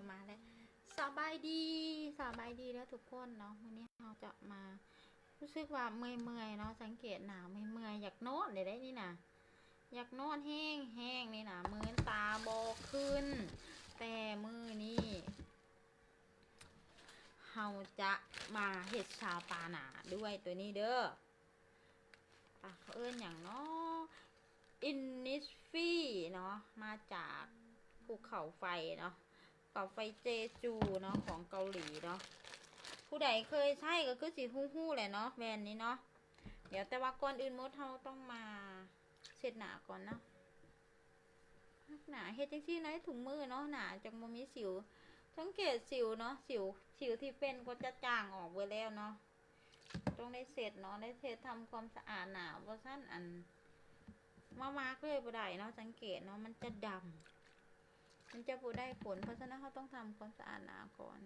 ມາແລ້ວ. ສະບາຍດີ ສະບາຍດີເດີທຸກຄົນເນາະ. ມື້ນີ້ເຮົາຈະມາ ຮູ້ສຶກວ່າເມື່ອຍໆເນາະ, ສັງເກດໜ້າເມື່ອຍໆ ຢາກນອນເດ້ນີ້ນະ, ຢາກນອນແຮງໆນີ້ນະ, ມືນຕາບໍ່ຂຶ້ນ. ແຕ່ມື້ນີ້ເຮົາຈະມາເຮັດຊາປາໜ້າດ້ວຍໂຕນີ້ເດີ. ອ່າ ເຂົາເອີ້ນຫຍັງເນາະ? Innisfree ເນາະ, ມາຈາກພູເຂົາໄຟເນາະ, ເຂົາໄຟເຈຈູເນາະ ຂອງເກົາຫຼີເນາະ. ຜູ້ໃດເຄີຍໃຊ້ກໍຄືຊິຮູ້ໆແຫຼະເນາະ ແບຣນນີ້ເນາະ. ດຽວ ແຕ່ວ່າກ່ອນອື່ນໝົດເຮົາຕ້ອງມາເຊັດໜ້າກ່ອນເນາະ. ໜ້າເຮັດຈັ່ງຊີ້ໃນທຸກມື້ເນາະ, ໜ້າຈັ່ງບໍ່ມີສິວ. ສັງເກດສິວເນາະ, ສິວ ສິວທີ່ເປັນກໍຈະຈາງອອກເບິດແລ້ວເນາະ. ຕ້ອງໄດ້ເຊັດເນາະ, ໄດ້ເຊັດທຳຄວາມສະອາດໜ້າ, ບໍ່ຊັ້ນອັນ ມາມາກເລີຍບໍ່ໄດ້ເນາະ. ສັງເກດເນາະ ມັນຈະດຳ, ມັນຈະບໍ່ໄດ້ຜົນ. ເພາະສະນັ້ນເຮົາຕ້ອງທຳຄວາມສະອາດໜ້າກ່ອນ.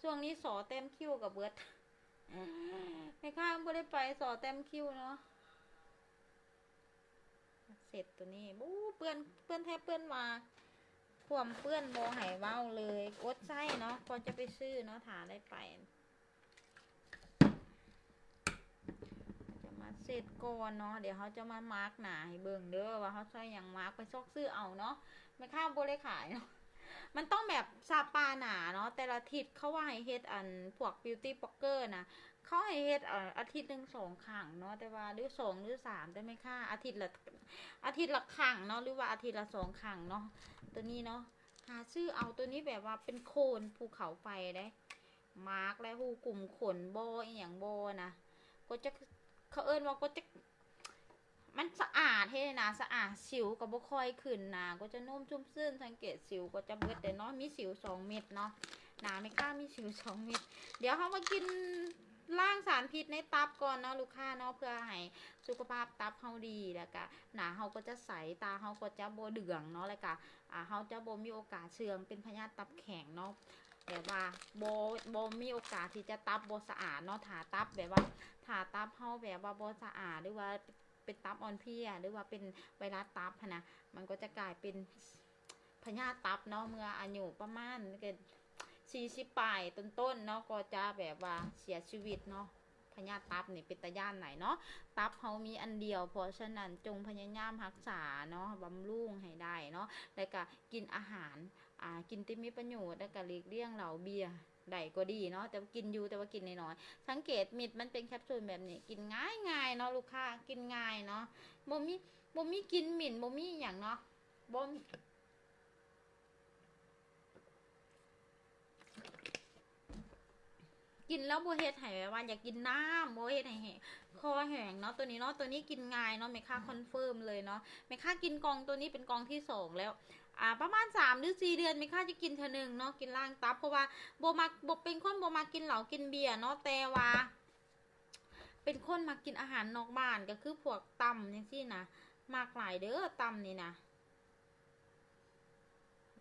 ຊ່ວງນີ້ສໍແຕ້ມຄິ້ວກໍເບິດ, ແມ່ຄ້າບໍ່ໄດ້ໄປສໍແຕ້ມຄິ້ວເນາະ. ເຊັດໂຕນີ້ ໂອ້ ເປື້ອນ ເປື້ອນແທ້ເປື້ອນວ່າ ຄວາມເປື້ອນບໍ່ໃຫ້ເວົ້າເລີຍ. ອົດໃຊ້ເນາະ ກ່ອນຈະໄປຊື້ເນາະ, ຖ້າໄດ້ໄປ ຈະມາເຊັດກ່ອນເນາະ. ດຽວເຮົາຈະມາມາກໜ້າໃຫ້ເບິ່ງເດີ ວ່າເຮົາໃຊ້ຫຍັງມາກ. ໄປຊອກຊື້ເອົາເນາະ, ແມ່ຄ້າບໍ່ໄດ້ຂາຍເນາະ. ມັນຕ້ອງແບບຊາປາໜ້າເນາະ, ແຕ່ລະທິດເຂົາວ່າໃຫ້ເຮັດອັນພວກ beauty blogger ນະ ເຂົາໃຫ້ເຮັດ ອາ ອາທິດໜຶ່ງສອງຄັ້ງເນາະ, ແຕ່ວ່າ ຫຼື ສອງ ຫຼື ສາມ ແຕ່ແມ່ຄ້າອາທິດລະ ອາທິດລະຄັ້ງເນາະ ຫຼືວ່າອາທິດລະສອງຄັ້ງເນາະ. ໂຕນີ້ເນາະ ຫາຊື້ເອົາໂຕນີ້ແບບວ່າເປັນໂຄນພູເຂົາໄຟເດ້, ມາກແລະ ຮູຂຸມຂົນບໍ່ ອີ່ຫຍັງບໍ່ນະ, ກໍຈະ ເຂົາເອີ້ນວ່າ ກໍຈະ ມັນສະອາດ ເຮັດໃຫ້ໜ້າສະອາດ, ສິວກໍບໍ່ຄ່ອຍຂຶ້ນ, ໜ້າກໍຈະນຸ່ມຊຸ່ມຊື່ນ. ສັງເກດສິວກໍຈະເບິດເດ້ເນາະ, ມີສິວສອງເມັດເນາະ, ໜ້າແມ່ຄ້າມີສິວສອງເມັດ. ດຽວເຮົາມາກິນລ້າງສານພິດໃນຕັບກ່ອນເນາະລູກຄ້າເນາະ, ເພື່ອໃຫ້ສຸຂະພາບຕັບເຮົາດີ, ແລ້ວກະໜ້າເຮົາກໍຈະໃສ, ຕາເຮົາກໍຈະບໍ່ເຫຼືອງເນາະ, ແລ້ວກະ ອາ ເຮົາຈະບໍ່ມີໂອກາດເຊື່ອງເປັນພະຍາດຕັບແຂງເນາະ. ແບບວ່າບໍ່ ບໍ່ມີໂອກາດທີ່ຈະຕັບບໍ່ສະອາດເນາະ. ຖ້າຕັບແບບວ່າ ຖ້າຕັບເຮົາແບບວ່າບໍ່ສະອາດ ຫຼືວ່າເປັນຕັບອ່ອນເພຍ ຫຼືວ່າເປັນໄວຣັສຕັບຫັ້ນນະ, ມັນກໍຈະກາຍເປັນພະຍາດຕັບເນາະ. ເມື່ອອາຍຸປະມານກໍສີ່ສິບປາຍຕົ້ນໆເນາະ ກໍຈະແບບວ່າເສຍຊີວິດເນາະ. ພະຍາດຕັບນີ້ເປັນຕາຢ້ານຫຼາຍເນາະ, ຕັບເຮົາມີອັນດຽວ. ເພາະສະນັ້ນຈົ່ງພະຍາຍາມຮັກສາເນາະ, ບຳລຸງໃຫ້ໄດ້ເນາະ, ແລ້ວກະກິນອາຫານ ອາ ກິນທີ່ມີປະໂຫຍດ ແລ້ວກະຫຼີກລ່ຽງເຫຼົ້າເບຍໄດ້ກໍດີເນາະ, ແຕ່ວ່າກິນຢູ່ ແຕ່ວ່າກິນນ້ອຍໆ. ສັງເກດເມັດມັນເປັນແຄບຊູນແບບນີ້ ກິນງ່າຍໆເນາະລູກຄ້າ, ກິນງ່າຍເນາະ, ບໍ່ມີ ບໍ່ມີກິ່ນໝິ່ນ ບໍ່ມີອີ່ຫຍັງເນາະ, ບໍ່ມີ ກິນແລ້ວບໍ່ເຮັດໃຫ້ແບບວ່າຢາກກິນນ້ຳ, ບໍ່ເຮັດໃຫ້ແຫ້ງ ຄໍແຫ້ງເນາະ ໂຕນີ້ເນາະ. ໂຕນີ້ກິນງ່າຍເນາະ, ແມ່ຄ້າຄອນເຟີມເລີຍເນາະ. ແມ່ຄ້າກິນກ່ອງໂຕນີ້ເປັນກ່ອງທີສອງແລ້ວ, ອາ ປະມານສາມ ຫຼື ສີ່ເດືອນ ແມ່ຄ້າຈະກິນເທື່ອໜຶ່ງເນາະ, ກິນລ້າງຕັບ. ເພາະວ່າບໍ່ມັກ ບໍ່ ເປັນຄົນບໍ່ມັກກິນເຫຼົ້າກິນເບຍເນາະ, ແຕ່ວ່າເປັນຄົນມັກກິນອາຫານນອກບ້ານ ກໍຄືພວກຕຳຈັ່ງຊີ້ນະ, ມັກຫຼາຍເດີ ຕຳນີ້ນະ.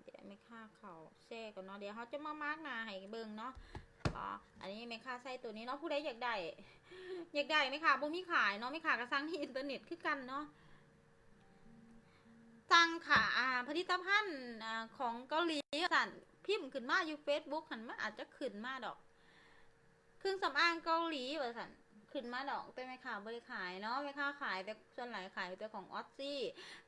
ດຽວແມ່ຄ້າເຂົ້າແຊ່ກ່ອນເນາະ, ດຽວເຮົາຈະມາມາກໜ້າໃຫ້ເບິ່ງເນາະ. ກໍອັນນີ້ແມ່ຄ້າໃຊ້ໂຕນີ້ເນາະ, ຜູ້ໃດຢາກໄດ້ ຢາກໄດ້ ແມ່ຄ້າບໍ່ມີຂາຍເນາະ, ແມ່ຄ້າກໍສັ່ງໃນອິນເຕີເນັດຄືກັນເນາະ. ສັ່ງຂາ ອາ ຜະລິດຕະພັນ ອາ ຂອງເກົາຫຼີວ່າຊັ້ນ, ພິມຂຶ້ນມາຢູ່ເຟສບຸກຫັ້ນ ມັນອາດຈະຂຶ້ນມາດອກ. ເຄື່ອງສຳອາງເກົາຫຼີວ່າຊັ້ນ ຂຶ້ນມາດອກ, ແຕ່ແມ່ຄ້າບໍ່ໄດ້ຂາຍເນາະ, ແມ່ຄ້າຂາຍແຕ່ ສ່ວນຫຼາຍຂາຍແຕ່ຂອງອອດຊີ.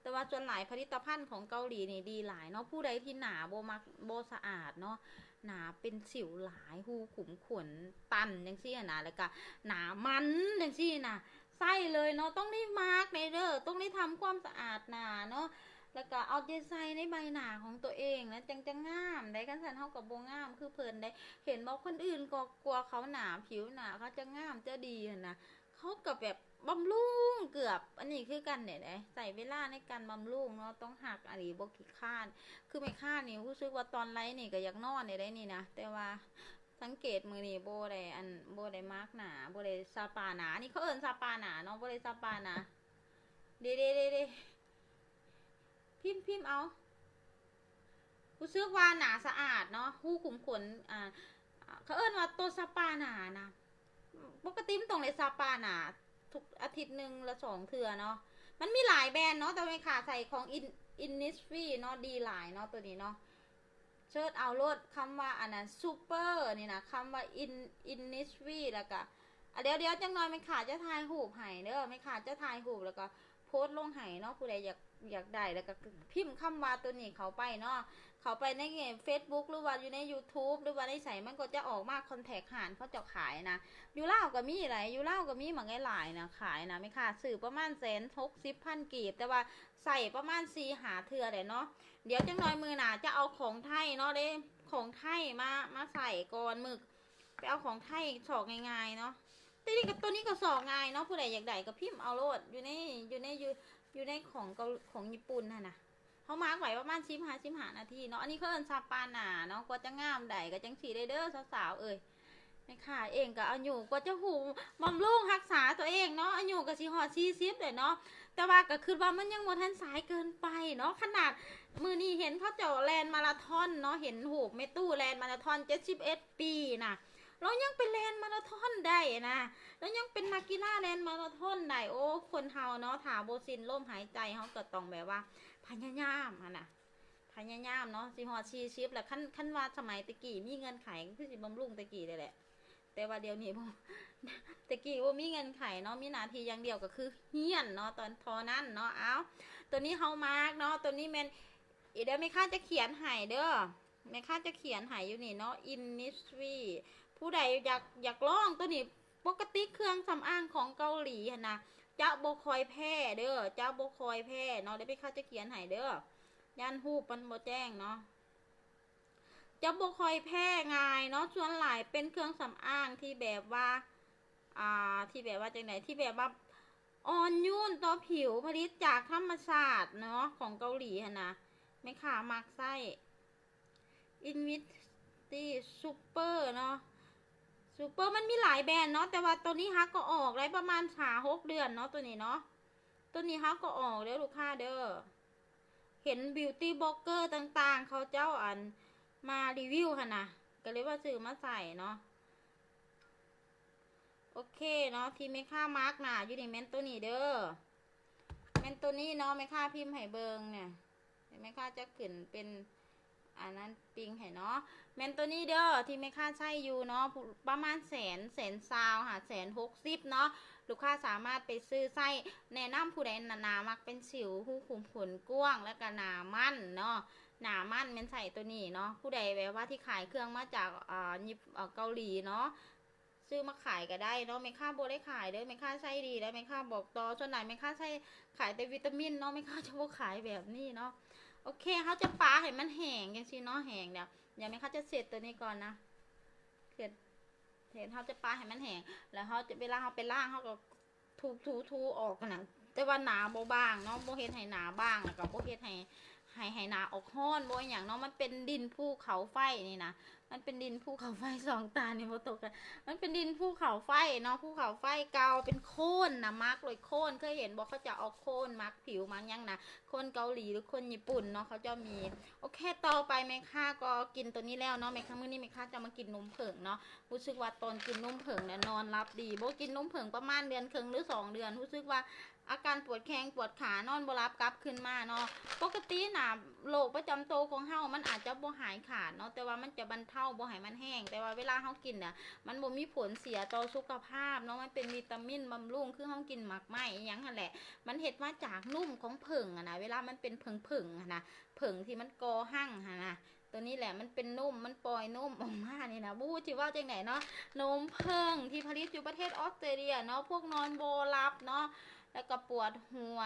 ແຕ່ວ່າສ່ວນຫຼາຍຜະລິດຕະພັນຂອງເກົາຫຼີນີ້ດີຫຼາຍເນາະ. ຜູ້ໃດທີ່ໜ້າບໍ່ມັກ ບໍ່ສະອາດເນາະ, ໜ້າເປັນສິວຫຼາຍ, ຮູຂຸມຂົນຕັນຈັ່ງຊີ້ຫັ້ນນະ, ແລ້ວກະໜ້າມັນຈັ່ງຊີ້ນະ, ໃຊ້ເລີຍເນາະ. ຕ້ອງໄດ້ມາກເດີ, ຕ້ອງໄດ້ທຳຄວາມສະອາດໜ້າເນາະ, ແລ້ວກະເອົາໃຈໃສ່ໃນໃບໜ້າຂອງຕົວເອງນະ, ຈັ່ງຈະງາມໄດ໋. ຄັນຊັ້ນເຮົາກໍບໍ່ງາມຄືເພິ່ນໄດ໋. ເຫັນບໍ່ ຄົນອື່ນກໍກວ່າເຂົາໜ້າ ຜິວໜ້າເຂົາຈະງາມຈະດີຫັ້ນນະ, ເຂົາກໍແບບບຳລຸງເກືອບອັນນີ້ຄືກັນແຫຼະ, ໃຊ້ເວລາໃນການບຳລຸງເນາະ, ຕ້ອງຮັກອີ່ຫຼີ ບໍ່ຂີ້ຄ້ານ. ຄືແມ່ຄ້ານີ້ຮູ້ສຶກວ່າຕອນໄລນີ້ກໍຢາກນອນແດ່ໄດ໋ນີ້ນະ, ແຕ່ວ່າສັງເກດມື້ນີ້ບໍ່ໄດ້ ອັນ ບໍ່ໄດ້ມາກໜ້າ, ບໍ່ໄດ້ສະປາໜ້າ. ອັນນີ້ເຂົາເອີ້ນສະປາໜ້າເນາະ, ບໍ່ໄດ້ສະປາໜ້າ. ເດ ເດ ເດ ເດ ພິມ ພິມເອົາ. ຮູ້ສຶກວ່າໜ້າສະອາດເນາະ, ຮູຂຸມຂົນ ອ່າ ເຂົາເອີ້ນວ່າໂຕສະປາໜ້ານະ. ປົກກະຕິມັນຕ້ອງໄດ້ສະປາໜ້າທຸກອາທິດໜຶ່ງລະສອງເທື່ອເນາະ. ມັນມີຫຼາຍແບຣນເນາະ, ແຕ່ແມ່ຄ້າໃຊ້ຂອງອິນ Innisfree ເນາະ ດີຫຼາຍເນາະ ໂຕນີ້ເນາະ. ເສີດເອົາໂລດຄຳວ່າອັນນັ້ນ Super ນີ້ນະ ຄຳວ່າ In Innisfree ແລ້ວກະ ອາ ດຽວໆ ຈັກໜ່ອຍແມ່ຄ້າຈະຖ່າຍຮູບໃຫ້ເດີ ແມ່ຄ້າຈະຖ່າຍຮູບ ແລ້ວກໍໂພສລົງໃຫ້ເນາະ. ຜູ້ໃດຢາກ ຢາກໄດ້ ແລ້ວກໍພິມຄຳວ່າໂຕນີ້ເຂົ້າໄປເນາະ ເຂົ້າໄປໃນເຟສບຸກ ຫຼືວ່າຢູ່ໃນຢູທູບ ຫຼືວ່າໃນໃສ ມັນກໍຈະອອກມາຄອນແທັກຮ້ານເຂົາເຈົ້າຂາຍນະ. ຢູ່ລາວກໍມີຫຼາຍ ຢູ່ລາວກໍມີໝາກຫຼາຍໆນະ ຂາຍນະ ແມ່ຄ້າຊື້ປະມານແສນຫົກສິບພັນກີບ ແຕ່ວ່າໃຊ້ປະມານສີ່ຫ້າເທື່ອແຫຼະເນາະ. ດຽວຈັກໜ່ອຍມື້ໜ້າຈະເອົາຂອງໄທເນາະ ເດ້ ຂອງໄທມາ ມາໃຊ້ກ່ອນ ມື້ ໄປເອົາຂອງໄທຊອກງ່າຍໆເນາະ. ແຕ່ນີ້ກໍ ໂຕນີ້ກໍຊອກງ່າຍເນາະ ຜູ້ໃດຢາກໄດ້ກໍພິມເອົາໂລດ ຢູ່ໃນ ຢູ່ໃນ ຢູ່ ຢູ່ໃນຂອງເກົາ ຂອງຍີ່ປຸ່ນຫັ້ນນະ. ເຮົາມາກໄວ້ປະມານສິບຫາສິບຫ້ານາທີເນາະ. ອັນນີ້ເຂົາເອີ້ນຊາປານາເນາະ ກວ່າຈະງາມໄດ້ກໍຈັ່ງຊີ້ເດີ ເດີສາວໆເອີຍ. ແມ່ຄ້າເອງກໍອາຍຸ ກວ່າຈະຮູ້ບຳລຸງຮັກສາຕົວເອງເນາະ ອາຍຸກໍຊິຮອດສີ່ສິບແລ້ວເນາະ ແຕ່ວ່າກໍຄິດວ່າມັນຍັງບໍ່ທັນສາຍເກີນໄປເນາະ. ຂະໜາດມື້ນີ້ເຫັນເຂົາເຈົ້າແລ່ນມາລາທອນເນາະ ເຫັນຮູບແມ່ຕູ້ແລ່ນມາລາທອນເຈັດສິບເອັດປີນະ ລາວຍັງໄປແລ່ນມາລາທອນໄດ້ນະ ລາວຍັງເປັນນັກກິລາແລ່ນມາລາທອນໄດ້. ໂອ້ ຄົນເຮົາເນາະ ຖ້າບໍ່ສິ້ນລົມຫາຍໃຈ ເຮົາກໍຕ້ອງແບບວ່າພະຍາຍາມຫັ້ນນະ ພະຍາຍາມເນາະ ຊິຮອດສີ່ສິບແລ້ວ. ຄັນ ຄັນວ່າສະໄໝແຕ່ກີ້ມີເງື່ອນໄຂ ກໍຄືຊິບຳລຸງແຕ່ກີ້ໄດ້ແຫຼະ ແຕ່ວ່າດຽວນີ້ບໍ່ ແຕ່ກີ້ບໍ່ມີເງື່ອນໄຂເນາະ ມີໜ້າທີ່ຢ່າງດຽວກໍຄືຮຽນເນາະ ຕອນທໍ່ນັ້ນເນາະ. ເອົາ ໂຕນີ້ເຮົາມັກເນາະ ໂຕນີ້ແມ່ນ ດຽວແມ່ຄ້າຈະຂຽນໃຫ້ເດີ ແມ່ຄ້າຈະຂຽນໃຫ້ຢູ່ນີ້ເນາະ Innisfree. ຜູ້ໃດຢາກ ຢາກລອງໂຕນີ້ ປົກກະຕິເຄື່ອງສຳອາງຂອງເກົາຫຼີຫັ້ນນະ ຈະບໍ່ຄ່ອຍແພ້ເດີ ຈະບໍ່ຄ່ອຍແພ້ເນາະ. ດຽວແມ່ຄ້າຈະຂຽນໃຫ້ເດີ ຢ້ານຮູບມັນບໍ່ແຈ້ງເນາະ ຈະບໍ່ຄ່ອຍແພ້ງ່າຍເນາະ. ສ່ວນຫຼາຍເປັນເຄື່ອງສຳອາງທີ່ແບບວ່າ ອ່າ ທີ່ແບບວ່າຈັ່ງໃດ ທີ່ແບບວ່າອ່ອນໂຍນຕໍ່ຜິວ ຜະລິດຈາກທຳມະຊາດເນາະ ຂອງເກົາຫຼີຫັ້ນນະ ແມ່ຄ້າມັກໃຊ້ Infinity Super ເນາະ Super ມັນມີຫຼາຍແບຣນເນາະ ແຕ່ວ່າໂຕນີ້ຫາກໍອອກໄດ້ປະມານຫ້າຫົກເດືອນເນາະ ໂຕນີ້ເນາະ. ໂຕນີ້ຫາກໍອອກເດີລູກຄ້າເດີ ເຫັນ Beauty Blogger ຕ່າງໆ ເຂົາເຈົ້າ ອັນ ມາຣີວິວຫັ້ນນະ ກໍເລີຍວ່າຊື້ມາໃຊ້ເນາະ. ໂອເຄເນາະ ທີ່ແມ່ຄ້າມາກໜ້າຢູ່ນີ້ແມ່ນໂຕນີ້ເດີ ແມ່ນໂຕນີ້ເນາະ ແມ່ຄ້າພິມໃຫ້ເບິ່ງນະ ແມ່ຄ້າຈະຂຶ້ນເປັນອັນນັ້ນປິງໃຫ້ເນາະ ແມ່ນໂຕນີ້ເດີ ທີ່ແມ່ຄ້າໃຊ້ຢູ່ເນາະ ປະມານແສນ ແສນຊາວຫາແສນຫົກສິບເນາະ. ລູກຄ້າສາມາດໄປຊື້ໃຊ້ ແນະນຳຜູ້ໃດໜ້າມັກເປັນສິວ ຮູຂຸມຂົນກວ້າງ ແລ້ວກະໜ້າມັນເນາະ ໜ້າມັນແມ່ນໃຊ້ໂຕນີ້ເນາະ. ຜູ້ໃດແບບວ່າທີ່ຂາຍເຄື່ອງມາຈາກ ອ່າ ຍີ່ ເກົາຫຼີເນາະ ຊື້ມາຂາຍກໍໄດ້ເນາະ ແມ່ຄ້າບໍ່ໄດ້ຂາຍເດີ ແມ່ຄ້າໃຊ້ດີແລ້ວ ແມ່ຄ້າບອກຕໍ່. ສ່ວນຫຼາຍແມ່ຄ້າໃຊ້ຂາຍແຕ່ວິຕາມິນເນາະ ແມ່ຄ້າຈະບໍ່ຂາຍແບບນີ້ເນາະ. ໂອເຄ ເຮົາຈະປາໃຫ້ມັນແຫ້ງຈັ່ງຊີ້ເນາະ ແຫ້ງແລ້ວ ດຽວແມ່ຄ້າຈະເຊັດໂຕນີ້ກ່ອນນະ ເຊັດ ເຊັດ ເຮົາຈະປາໃຫ້ມັນແຫ້ງ ແລ້ວເຮົາຈະ ເວລາເຮົາໄປລ້າງ ເຮົາກໍ ຖູ ຖູ ຖູອອກຫັ້ນນະ ແຕ່ວ່າໜາບໍ່ບາງເນາະ ບໍ່ເຮັດໃຫ້ໜາບາງ ແລ້ວກໍບໍ່ເຮັດໃຫ້ ໃຫ້ ໃຫ້ໜາອອກຮ້ອນ ບໍ່ອີ່ຫຍັງເນາະ. ມັນເປັນດິນພູເຂົາໄຟນີ້ນະ ມັນເປັນດິນພູເຂົາໄຟ ສອງຕານີ້ບໍ່ຕົກກັນ ມັນເປັນດິນພູເຂົາໄຟເນາະ ພູເຂົາໄຟເກົ່າ ເປັນໂຄນນະ ໝັກໂດຍໂຄນ ເຄີຍເຫັນບໍ່ ເຂົາຈະເອົາໂຄນໝັກຜິວໝັກຫຍັງນະ ຄົນເກົາຫຼີ ຫຼື ຄົນຍີ່ປຸ່ນເນາະ ເຂົາເຈົ້າມີ. ໂອເຄ ຕໍ່ໄປແມ່ຄ້າກໍກິນໂຕນີ້ແລ້ວເນາະ ແມ່ຄ້າ ມື້ນີ້ແມ່ຄ້າຈະມາກິນນົມເຜິ້ງເນາະ. ຮູ້ສຶກວ່າຕອນກິນນົມເຜິ້ງນະ ນອນຫຼັບດີ ບໍ່ກິນນົມເຜິ້ງປະມານເດືອນເຄິ່ງ ຫຼື ສອງເດືອນ ຮູ້ສຶກວ່າອາການປວດແຂ້ງປວດຂາ ນອນບໍ່ຫຼັບ ກັບຄືນມາເນາະ. ປົກກະຕິນະ ໂລກປະຈຳໂຕຂອງເຮົາມັນອາດຈະບໍ່ຫາຍຂາດເນາະ ແຕ່ວ່າມັນຈະບັນເທົາ ບໍ່ໃຫ້ມັນແຮງ ແຕ່ວ່າເວລາເຮົາກິນນະ ມັນບໍ່ມີຜົນເສຍຕໍ່ສຸຂະພາບເນາະ ມັນເປັນວິຕາມິນບຳລຸງ ຄືເຮົາກິນໝາກໄມ້ອີ່ຫຍັງຫັ້ນແຫຼະ ມັນເຮັດມາຈາກນົມຂອງເຜິ້ງຫັ້ນນະ ເວລາມັນເປັນເຜິ້ງໆຫັ້ນນະ ເຜິ້ງທີ່ມັນກໍ່ຮັງຫັ້ນນະ ໂຕນີ້ແຫຼະ ມັນເປັນນົມ ມັນປ່ອຍນົມອອກມານີ້ນະ ບໍ່ຮູ້ຊິເວົ້າຈັ່ງໃດເນາະ. ນົມເຜິ້ງທີ່ຜະລິດຢູ່ປະເທດອອສເຕຣເລຍເນາະ ພວກນອນບໍ່ຫຼັບເນາະ ແລ້ວກໍປວດຫົວ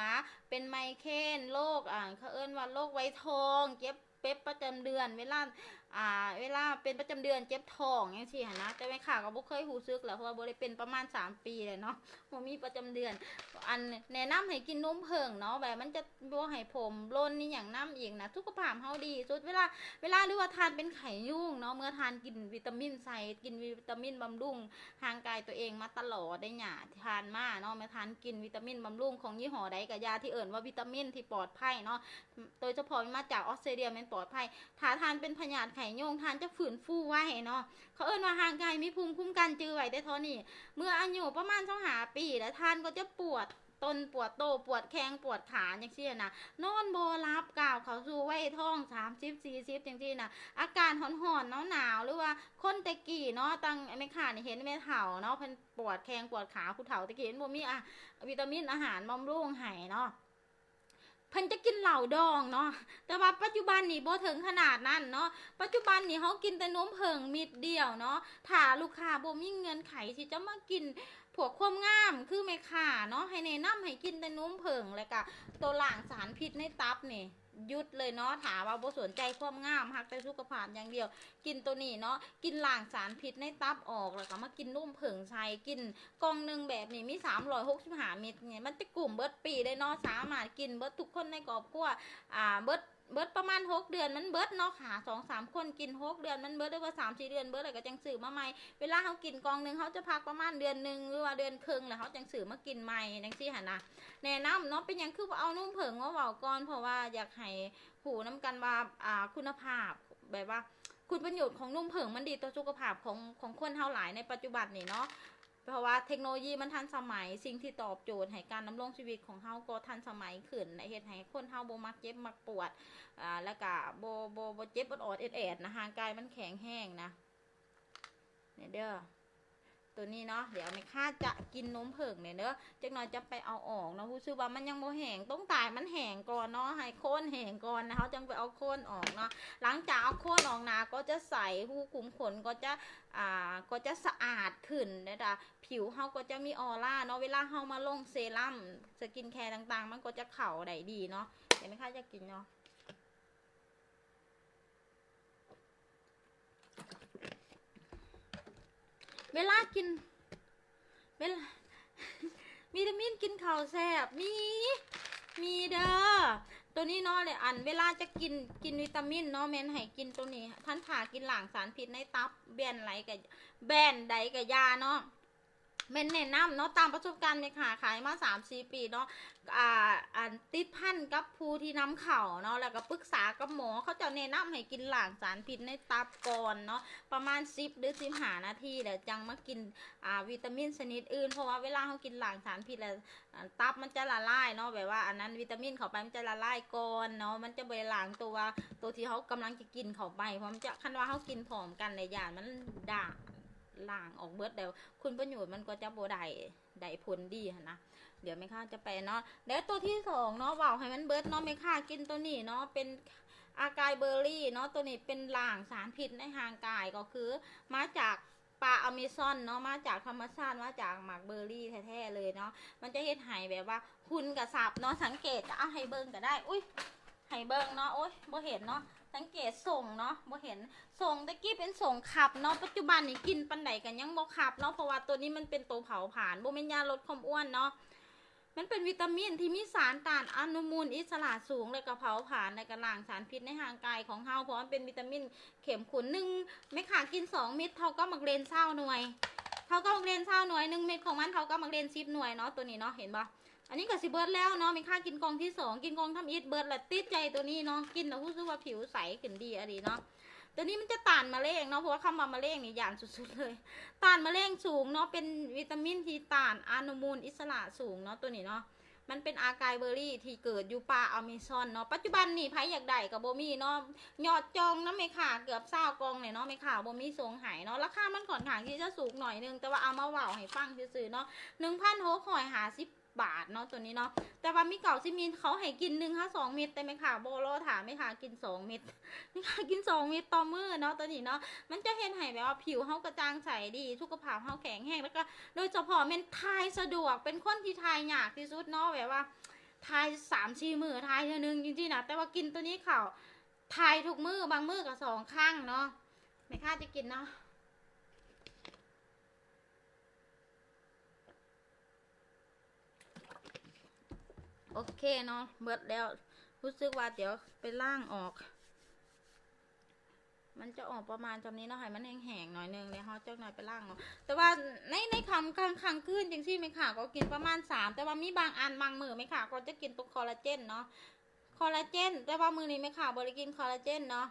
ເປັນໄມເກຣນ ໂລກ ອ່າ ເຂົາເອີ້ນວ່າໂລກໄວທອງ ເຈັບ ເປັບປະຈຳເດືອນ ເວລາ ອ່າ ເວລາເປັນປະຈຳເດືອນເຈັບທ້ອງຈັ່ງຊີ້ຫັ້ນນະ ແຕ່ແມ່ຄ້າກໍບໍ່ເຄີຍຮູ້ສຶກແຫຼະ ເພາະວ່າບໍ່ໄດ້ເປັນປະມານສາມປີແລ້ວເນາະ ບໍ່ມີປະຈຳເດືອນ. ອັນ ແນະນຳໃຫ້ກິນນົມເຜິ້ງເນາະ ແບບມັນຈະບໍ່ໃຫ້ຜົມຫຼົ່ນອີ່ຫຍັງນຳອີກນະ ສຸຂະພາບເຮົາດີສຸດ. ເວລາ ເວລາ ຫຼືວ່າທ່ານເປັນໄຂ້ຍຸງເນາະ ເມື່ອທ່ານກິນວິຕາມິນໃສ່ ກິນວິຕາມິນບຳລຸງຮ່າງກາຍຕົວເອງມາຕະຫຼອດໄດ໋ຫຍາ ຜ່ານມາເນາະ ແມ່ນທ່ານກິນວິຕາມິນບຳລຸງຂອງຍີ່ຫໍ້ໃດກໍຢ່າ ທີ່ເອີ້ນວ່າວິຕາມິນທີ່ປອດໄພເນາະ ໂດຍສະເພາະມາຈາກອອສເຕຣເລຍແມ່ນປອດໄພ. ຖ້າທ່ານເປັນພະຍາດໄຂ້ຍຸງ ທ່ານຈະຟື້ນຟູໄວເນາະ ເຂົາເອີ້ນວ່າຮ່າງກາຍມີພູມຄຸ້ມກັນ ຈື່ໄວ້ແຕ່ເທົ່ານີ້ ເມື່ອອາຍຸປະມານຊາວຫ້າປີແລ້ວ ທ່ານກໍຈະປວດ ຕົ້ນ ປວດໂຕ ປວດແຂ້ງ ປວດຂາ ຈັ່ງຊີ້ນະ ນອນບໍ່ຫຼັບ ກ້າວເຂົ້າສູ່ໄວທອງ ສາມສິບ ສີ່ສິບ ຈັ່ງຊີ້ນະ ອາກາດຮ້ອນໆ ໜາວໆ ຫຼືວ່າຄົນແຕ່ກີ້ເນາະ ຕັ້ງແມ່ຄ້ານີ້ເຫັນແມ່ເຖົ້າເນາະ ເພິ່ນປວດແຂ້ງປວດຂາ ຜູ້ເຖົ້າແຕ່ກີ້ມັນບໍ່ມີອາ ວິຕາມິນອາຫານບຳລຸງໃຫ້ເນາະ ເພິ່ນຈະກິນເຫຼົ້າດອງເນາະ ແຕ່ວ່າປັດຈຸບັນນີ້ບໍ່ເຖິງຂະໜາດນັ້ນເນາະ ປັດຈຸບັນນີ້ເຮົາກິນແຕ່ນົມເຜິ້ງເມັດດຽວເນາະ ຖ້າລູກຄ້າບໍ່ມີເງື່ອນໄຂທີ່ຈະມາກິນພວກຄວາມງາມຄືແມ່ຄ້າເນາະ ໃຫ້ແນະນຳໃຫ້ກິນແຕ່ນົມເຜິ້ງ ແລ້ວກະໂຕລ້າງສານພິດໃນຕັບນີ້ ຢຸດເລີຍເນາະ ຖ້າວ່າບໍ່ສົນໃຈຄວາມງາມ ຮັກແຕ່ສຸຂະພາບຢ່າງດຽວ ກິນໂຕນີ້ເນາະ ກິນລ້າງສານພິດໃນຕັບອອກ ແລ້ວກໍມາກິນນົມເຜິ້ງໃສ່ ກິນກ່ອງໜຶ່ງແບບນີ້ມີສາມຮ້ອຍຫົກສິບຫ້າເມັດນີ້ ມັນຈະກຸ້ມເບິດປີເລີຍເນາະ ສາມາດກິນເບິດທຸກຄົນໃນຄອບຄົວ ອ່າ ເບິດ ເບິດປະມານຫົກເດືອນມັນເບິດເນາະ ຫາສອງສາມຄົນກິນ ຫົກເດືອນມັນເບິດ ຫຼືວ່າສາມສີ່ເດືອນເບິດ ແລ້ວກໍຈັ່ງຊື້ມາໃໝ່ ເວລາເຮົາກິນກ່ອງໜຶ່ງ ເຮົາຈະພັກປະມານເດືອນໜຶ່ງ ຫຼືວ່າເດືອນເຄິ່ງ ແລ້ວເຮົາຈັ່ງຊື້ມາກິນໃໝ່ ຈັ່ງຊີ້ຫັ້ນນະ ແນະນຳເນາະ ເປັນຫຍັງຄືບໍ່ເອົານົມເຜິ້ງມາເວົ້າກ່ອນ ເພາະວ່າຢາກໃຫ້ ຮູ້ນຳກັນວ່າ ອ່າ ຄຸນນະພາບ ແບບວ່າຄຸນປະໂຫຍດຂອງນົມເຜິ້ງມັນດີຕໍ່ສຸຂະພາບຂອງ ຂອງຄົນເຮົາຫຼາຍໃນປັດຈຸບັນນີ້ເນາະ ເພາະວ່າເທັກໂນໂລຢີມັນທັນສະໄໝ ສິ່ງທີ່ຕອບໂຈດໃຫ້ການດຳລົງຊີວິດຂອງເຮົາກໍທັນສະໄໝຂຶ້ນ ແລະ ເຮັດໃຫ້ຄົນເຮົາບໍ່ມັກເຈັບມັກປວດ ອ່າ ແລ້ວກະບໍ່ ບໍ່ ບໍ່ເຈັບອອດໆແອດໆນະ ຮ່າງກາຍມັນແຂງແຮງນະ. ນີ້ເດີ ໂຕນີ້ເນາະ ດຽວແມ່ຄ້າຈະກິນນົມເຜິ້ງນີ້ເດີ ຈັກໜ່ອຍຈະໄປເອົາອອກເນາະ ຮູ້ສຶກວ່າມັນຍັງບໍ່ແຫ້ງ ຕ້ອງຕາຍມັນແຫ້ງກ່ອນເນາະ ໃຫ້ໂຄນແຫ້ງກ່ອນ ແລ້ວເຮົາຈັ່ງໄປເອົາໂຄນອອກເນາະ ຫຼັງຈາກເອົາໂຄນອອກນະ ກໍຈະໃສ ຮູຂຸມຂົນກໍຈະ ອ່າ ກໍຈະສະອາດຂຶ້ນ ແລ້ວກະຜິວເຮົາກໍຈະມີອອລາເນາະ ເວລາເຮົາມາລົງເຊຣັມ ສະກິນແຄຕ່າງໆ ມັນກໍຈະເຂົ້າໄດ້ດີເນາະ ດຽວແມ່ຄ້າຈະກິນເນາະ. ເວລາກິນ ເວລາ ວິຕາມິນກິນເຂົ້າແຊບ ມີ ມີເດີ ໂຕນີ້ເນາະ ແລະ ອັນເວລາຈະກິນ ກິນວິຕາມິນເນາະ ແມ່ນໃຫ້ກິນໂຕນີ້ ທັນຖ້າກິນລ້າງສານພິດໃນຕັບ ແບຣນໃດກະ ແບຣນໃດກະຢ່າເນາະ. ແມ່ນແນະນຳເນາະ ຕາມປະສົບການແມ່ຄ້າຂາຍມາສາມສີ່ປີເນາະ ອ່າ ອັນຕິດພັນກັບຜູ້ທີ່ນຳເຂົ້າເນາະ ແລ້ວກໍປຶກສາກັບໝໍ ເຂົາເຈົ້າແນະນຳໃຫ້ກິນລ້າງສານພິດໃນຕັບກ່ອນເນາະ ປະມານສິບ ຫຼື ສິບຫ້ານາທີ ແລ້ວຈັ່ງມາກິນ ອ່າ ວິຕາມິນຊະນິດອື່ນ ເພາະວ່າເວລາເຮົາກິນລ້າງສານພິດແລ້ວ ອັນ ຕັບມັນຈະລະລາຍເນາະ ແບບວ່າອັນນັ້ນ ວິຕາມິນເຂົ້າໄປມັນຈະລະລາຍກ່ອນເນາະ ມັນຈະບໍ່ໄດ້ລ້າງໂຕວ່າ ໂຕທີ່ເຮົາກຳລັງຈະກິນເຂົ້າໄປ ເພາະມັນຈະ ຄັນວ່າເຮົາກິນພ້ອມກັນແລ້ວ ຢ້ານມັນດ່າງ ລ້າງອອກເບິດແລ້ວ ຄຸນປະໂຫຍດມັນກໍຈະບໍ່ໄດ້ ໄດ້ຜົນດີຫັ້ນນະ ດຽວແມ່ຄ້າຈະໄປເນາະ ແລ້ວໂຕທີສອງເນາະ ເວົ້າໃຫ້ມັນເບິດເນາະ ແມ່ຄ້າກິນໂຕນີ້ເນາະ ເປັນອາກາຍເບີຣີເນາະ ໂຕນີ້ເປັນລ້າງສານພິດໃນຮ່າງກາຍ ກໍຄືມາຈາກປ່າອາເມຊອນເນາະ ມາຈາກທຳມະຊາດ ມາຈາກໝາກເບີຣີແທ້ໆເລີຍເນາະ ມັນຈະເຮັດໃຫ້ແບບວ່າ ຮຸ່ນກະສັບເນາະ ສັງເກດ ຈະເອົາໃຫ້ເບິ່ງກະໄດ້ ອຸ້ຍ ໃຫ້ເບິ່ງເນາະ ໂອ້ຍ ບໍ່ເຫັນເນາະ ສັງເກດສົ້ງເນາະ ບໍ່ເຫັນ ສົ້ງແຕ່ກີ້ເປັນສົ້ງຄັບເນາະ ປັດຈຸບັນນີ້ກິນປານໃດກະຍັງບໍ່ຄັບເນາະ ເພາະວ່າໂຕນີ້ມັນເປັນໂຕເຜົາຜານ ບໍ່ແມ່ນຢາລົດຄວາມອ້ວນເນາະ ມັນເປັນວິຕາມິນທີ່ມີສານຕ້ານອະນຸມູນອິດສະຫຼະສູງ ແລ້ວກະເຜົາຜານ ແລ້ວກະລ້າງສານພິດໃນຮ່າງກາຍຂອງເຮົາ ເພາະມັນເປັນວິຕາມິນເຂັ້ມຂຸ້ນ ໜຶ່ງ ແມ່ຄ້າກິນສອງເມັດ ເທົ່າກັບໝາກເລັ່ນຊາວໜ່ວຍ ເທົ່າກັບໝາກເລັ່ນຊາວໜ່ວຍ ໜຶ່ງເມັດຂອງມັນເທົ່າກັບໝາກເລັ່ນສິບໜ່ວຍເນາະ ໂຕນີ້ເນາະ ເຫັນບໍ່? ອັນນີ້ກໍຊິເບິດແລ້ວເນາະ ແມ່ຄ້າກິນກ່ອງທີສອງ ກິນກ່ອງທຳອິດເບິດລະ ຕິດໃຈໂຕນີ້ເນາະ ກິນແລ້ວຮູ້ສຶກວ່າຜິວໃສຂຶ້ນດີອີ່ຫຼີເນາະ ໂຕນີ້ມັນຈະຕ້ານມະເຮັງເນາະ ເພາະວ່າຄຳວ່າມະເຮັງນີ້ຢ້ານສຸດໆເລີຍ ຕ້ານມະເຮັງສູງເນາະ ເປັນວິຕາມິນທີ່ຕ້ານອະນຸມູນອິດສະຫຼະສູງເນາະ ໂຕນີ້ເນາະ ມັນເປັນອາກາຍເບີຣີທີ່ເກີດຢູ່ປ່າອາເມຊອນເນາະ ປັດຈຸບັນນີ້ໃຜຢາກໄດ້ກໍບໍ່ມີເນາະ ຍອດຈອງນຳແມ່ຄ້າເກືອບຊາວກ່ອງແລ້ວເນາະ ແມ່ຄ້າບໍ່ມີສົ່ງໃຫ້ເນາະ ລາຄາມັນຂ້ອນຂ້າງທີ່ຈະສູງໜ້ອຍໜຶ່ງ ແຕ່ວ່າເອົາມາເວົ້າໃຫ້ຟັງຊື່ໆເນາະ ໜຶ່ງພັນຫົກຮ້ອຍຫ້າສິບ ບາດເນາະ ໂຕນີ້ເນາະ ແຕ່ວ່າມີເກົ້າສິບມິນ ເຂົາໃຫ້ກິນໜຶ່ງຫາສອງເມັດ ແຕ່ແມ່ຄ້າບໍ່ ລໍຖ້າແມ່ຄ້າກິນສອງເມັດ ແມ່ຄ້າກິນສອງເມັດຕໍ່ມື້ເນາະ ໂຕນີ້ເນາະ ມັນຈະເຮັດໃຫ້ແບບວ່າຜິວເຮົາກະຈ່າງໃສດີ ສຸຂະພາບເຮົາແຂງແຮງ ແລ້ວກະໂດຍສະເພາະແມ່ນຖ່າຍສະດວກ ເປັນຄົນທີ່ຖ່າຍຍາກທີ່ສຸດເນາະ ແບບວ່າຖ່າຍສາມສີ່ມື້ຖ່າຍເທື່ອໜຶ່ງ ຈັ່ງຊີ້ນະ ແຕ່ວ່າກິນໂຕນີ້ເຂົ້າ ຖ່າຍທຸກມື້ ບາງມື້ກະສອງຄັ້ງເນາະ ແມ່ຄ້າຈະກິນເນາະ. ໂອເຄເນາະ ເບິດແລ້ວ ຮູ້ສຶກວ່າດຽວໄປລ້າງອອກ ມັນຈະອອກປະມານຊ່ຳນີ້ເນາະ ໃຫ້ມັນແຫ້ງໆໜ້ອຍໜຶ່ງ ແລ້ວເຮົາຈັກໜ້ອຍໄປລ້າງເນາະ ແຕ່ວ່າໃນ ໃນຄ່ຳກາງ ກາງຄືນຈັ່ງຊີ້ ແມ່ຄ້າກໍກິນປະມານສາມ ແຕ່ວ່າມີບາງອັນບາງມື້ແມ່ຄ້າກໍຈະກິນຕົວຄໍລາເຈນເນາະ ຄໍລາເຈນ ແຕ່ວ່າມື້ນີ້ແມ່ຄ້າບໍ່ໄດ້ກິນຄໍລາເຈນເນາະ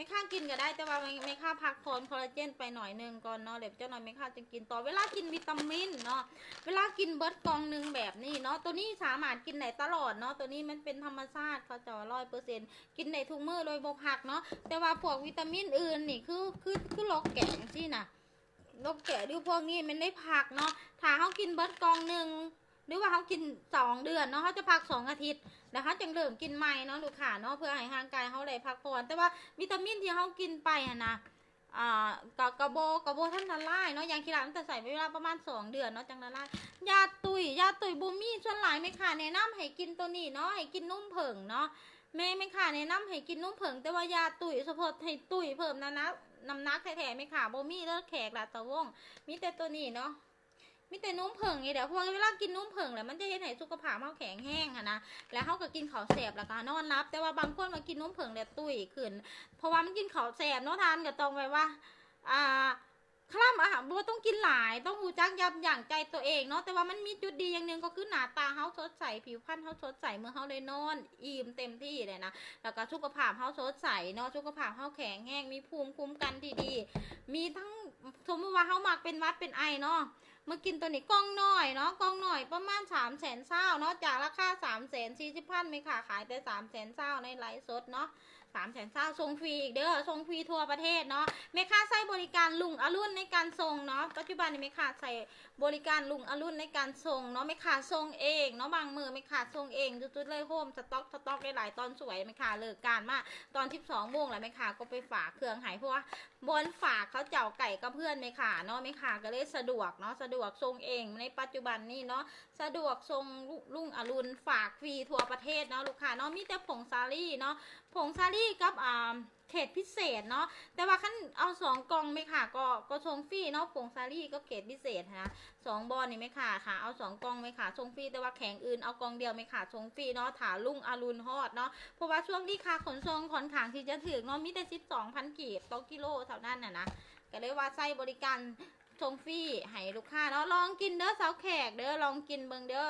ແມ່ຄ້າກິນກໍໄດ້ ແຕ່ວ່າແມ່ ແມ່ຄ້າພັກຜ່ອນຄອລລາເຈນໄປໜ້ອຍໜຶ່ງກ່ອນເນາະ ແລ້ວຈັກໜ້ອຍແມ່ຄ້າຈະກິນຕໍ່. ເວລາກິນວິຕາມິນເນາະ ເວລາກິນເບິດກ່ອງໜຶ່ງແບບນີ້ເນາະ ໂຕນີ້ສາມາດກິນໄດ້ຕະຫຼອດເນາະ ໂຕນີ້ມັນເປັນທຳມະຊາດ ເຂົາເຈົ້າວ່າຮ້ອຍເປີເຊັນ ກິນໄດ້ທຸກມື້ໂດຍບໍ່ພັກເນາະ. ແຕ່ວ່າພວກວິຕາມິນອື່ນນີ້ ຄື ຄື ຄືລົກແກງຊີ້ນະ ລົກແກງຫຼືພວກນີ້ແມ່ນໄດ້ພັກເນາະ. ຖ້າເຮົາກິນເບິດກ່ອງໜຶ່ງ ຫຼືວ່າເຮົາກິນສອງເດືອນເນາະ ເຮົາຈະພັກສອງອາທິດ ແລ້ວເຮົາຈຶ່ງເລີ່ມກິນໃໝ່ເນາະລູກຄ້າເນາະ ເພື່ອໃຫ້ຮ່າງກາຍເຮົາໄດ້ພັກຜ່ອນ. ແຕ່ວ່າວິຕາມິນທີ່ເຮົາກິນໄປຫັ້ນນະ ອ່າ ກໍ ກໍບໍ່ ກໍບໍ່ທັນລະລາຍເນາະ ຢ່າງຂີ້ຫຼ້າມັນຈະໃຊ້ເວລາປະມານສອງເດືອນເນາະ ຈັ່ງລະລາຍ. ຢາຕຸ້ຍ ຢາຕຸ້ຍບໍ່ມີ ສ່ວນຫຼາຍແມ່ຄ້າແນະນຳໃຫ້ກິນໂຕນີ້ເນາະ ໃຫ້ກິນນົມເຜິ້ງເນາະ ແມ່ ແມ່ຄ້າແນະນຳໃຫ້ກິນນົມເຜິ້ງ ແຕ່ວ່າຢາຕຸ້ຍ ສະເພາະໃຫ້ຕຸ້ຍເພີ່ມນ້ຳໜັກ ນ້ຳໜັກແທ້ໆ ແມ່ຄ້າບໍ່ມີເດີ ແຂກລາຊະວົງ ມີແຕ່ໂຕນີ້ເນາະ ມີແຕ່ນົມເຜິ້ງນີ້ແຫຼະ ເພາະວ່າເວລາກິນນົມເຜິ້ງແລ້ວ ມັນຈະເຮັດໃຫ້ສຸຂະພາບເຮົາແຂງແຮງຫັ້ນນະ ແລ້ວເຮົາກໍກິນເຂົ້າແຊບ ແລ້ວກໍນອນຫຼັບ. ແຕ່ວ່າບາງຄົນວ່າກິນນົມເຜິ້ງແລ້ວຕຸ້ຍຂຶ້ນ ເພາະວ່າມັນກິນເຂົ້າແຊບເນາະ ທ່ານກໍຕ້ອງແບບວ່າ ອ່າ ຄະລຳອາຫານ ບໍ່ຕ້ອງກິນຫຼາຍ ຕ້ອງຮູ້ຈັກຢັບຢັ້ງໃຈຕົວເອງເນາະ. ແຕ່ວ່າມັນມີຈຸດດີຢ່າງໜຶ່ງ ກໍຄືໜ້າຕາເຮົາສົດໃສ ຜິວພັນເຮົາສົດໃສ ເມື່ອເຮົາໄດ້ນອນອີ່ມເຕັມທີ່ແລ້ວນະ ແລ້ວກໍສຸຂະພາບເຮົາສົດໃສເນາະ ສຸຂະພາບເຮົາແຂງແຮງ ມີພູມຄຸ້ມກັນທີ່ດີ ມີທັງ ສົມມຸດວ່າເຮົາມັກເປັນຫວັດເປັນໄອເນາະ ມາກິນໂຕນີ້ ກ່ອງນ້ອຍເນາະ ກ່ອງນ້ອຍປະມານສາມແສນຊາວເນາະ ຈາກລາຄາສາມແສນສີ່ສິບພັນ ແມ່ຄ້າຂາຍແຕ່ສາມແສນຊາວໃນໄລຟ໌ສົດເນາະ ສາມແສນຊາວ ສົ່ງຟຣີອີກເດີ ສົ່ງຟຣີທົ່ວປະເທດເນາະ. ແມ່ຄ້າໃຊ້ບໍລິການລຸງອະລຸນໃນການສົ່ງເນາະ ປັດຈຸບັນນີ້ແມ່ຄ້າໃຊ້ບໍລິການລຸງອະລຸນໃນການສົ່ງເນາະ ແມ່ຄ້າສົ່ງເອງເນາະ ບາງມື້ແມ່ຄ້າສົ່ງເອງ ຈຸດໆເລີຍ ໂຮມສະຕັອກ ສະຕັອກຫຼາຍໆ ຕອນສວຍແມ່ຄ້າເລີກການມາຕອນສິບສອງໂມງ ແລ້ວແມ່ຄ້າກໍໄປຝາກເຄື່ອງໃຫ້ ເພາະວ່າ ບ່ອນຝາກເຂົາເຈົ້າໃກ້ກັບເຮືອນແມ່ຄ້າເນາະ ແມ່ຄ້າກໍເລີຍສະດວກເນາະ ສະດວກສົ່ງເອງໃນປັດຈຸບັນນີ້ເນາະ ສະດວກສົ່ງລຸ ລຸງອະລຸນ ຝາກຟຣີທົ່ວປະເທດເນາະລູກຄ້າເນາະ. ມີແຕ່ຜົງສາລີເນາະ ຜົງສາລີກັບ ອ່າ ເຂດພິເສດເນາະ ແຕ່ວ່າຄັນເອົາສອງກ່ອງແມ່ຄ້າກໍ ກໍສົ່ງຟຣີເນາະ ຜົງສາລີກັບເຂດພິເສດຫັ້ນນະ ສອງບ່ອນນີ້ແມ່ຄ້າ ຖ້າເອົາສອງກ່ອງແມ່ຄ້າສົ່ງຟຣີ ແຕ່ວ່າແຂວງອື່ນເອົາກ່ອງດຽວແມ່ຄ້າສົ່ງຟຣີເນາະ ຖ້າລຸງອະລຸນຮອດເນາະ ເພາະວ່າຊ່ວງນີ້ຄ່າຂົນສົ່ງຂ້ອນຂ້າງທີ່ຈະຖືກເນາະ ມີແຕ່ສິບສອງພັນກີບຕໍ່ກິໂລເທົ່ານັ້ນນະ ກໍເລີຍວ່າໃຊ້ບໍລິການສົ່ງຟຣີໃຫ້ລູກຄ້າເນາະ. ລອງກິນເດີຊາວແຂກເດີ ລອງກິນເບິ່ງເດີ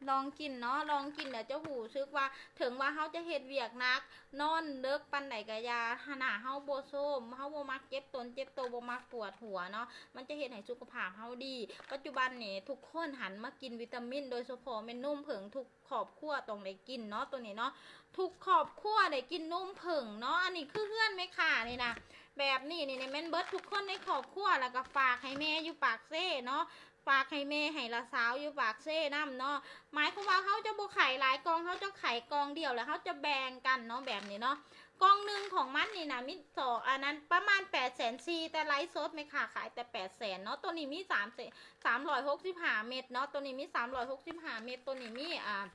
ລອງກິນເນາະ ລອງກິນແລ້ວຈະຮູ້ສຶກວ່າ ເຖິງວ່າເຮົາຈະເຮັດວຽກໜັກ ນອນເດິກປານໃດກໍຢ່າ ຫາໜ້າເຮົາບໍ່ໂຊມ ເຮົາບໍ່ມັກເຈັບຕົນເຈັບໂຕ ບໍ່ມັກປວດຫົວເນາະ ມັນຈະເຮັດໃຫ້ສຸຂະພາບເຮົາດີ. ປັດຈຸບັນນີ້ທຸກຄົນຫັນມາກິນວິຕາມິນ ໂດຍສະເພາະແມ່ນນົມເຜິ້ງ ທຸກຄອບຄົວຕ້ອງໄດ້ກິນເນາະ ໂຕນີ້ເນາະ ທຸກຄອບຄົວໄດ້ກິນນົມເຜິ້ງເນາະ. ອັນນີ້ຄືເຮືອນແມ່ຄ້ານີ້ນະ ແບບນີ້ນີ້ແມ່ນເບິດທຸກຄົນໃນຄອບຄົວ ແລ້ວກໍຝາກໃຫ້ແມ່ຢູ່ປາກເຊເນາະ ຝາກໃຫ້ແມ່ໃຫ້ຫຼານສາວຢູ່ປາກເຊນຳເນາະ. ໝາຍຄວາມວ່າເຮົາຈະບໍ່ຂາຍຫຼາຍກ່ອງ ເຮົາຈະຂາຍກ່ອງດຽວ ແລ້ວເຮົາຈະແບ່ງກັນເນາະ ແບບນີ້ເນາະ. ກ່ອງໜຶ່ງຂອງມັນນີ້ນະ ມີສອງ ອັນນັ້ນປະມານແປດແສນສີ່ ແຕ່ໄລຟ໌ສົດແມ່ຄ້າຂາຍແຕ່ແປດແສນເນາະ. ໂຕນີ້ມີສາມ ສາມຮ້ອຍຫົກສິບຫ້າເມັດເນາະ ໂຕນີ້ມີສາມຮ້ອຍຫົກສິບຫ້າເມັດ ໂຕນີ້ມີ ອ່າ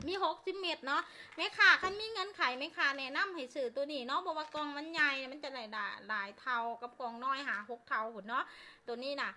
ມີຫົກສິບເມັດເນາະ. ແມ່ຄ້າຄັນມີເງື່ອນໄຂ ແມ່ຄ້າແນະນຳໃຫ້ຊື້ໂຕນີ້ເນາະ ເພາະວ່າກ່ອງມັນໃຫຍ່ ມັນຈະໄດ້ຫຼາຍເທົ່າກັບກ່ອງນ້ອຍ ຫ້າຫົກເທົ່າພຸ້ນເນາະ ໂຕນີ້ນະ.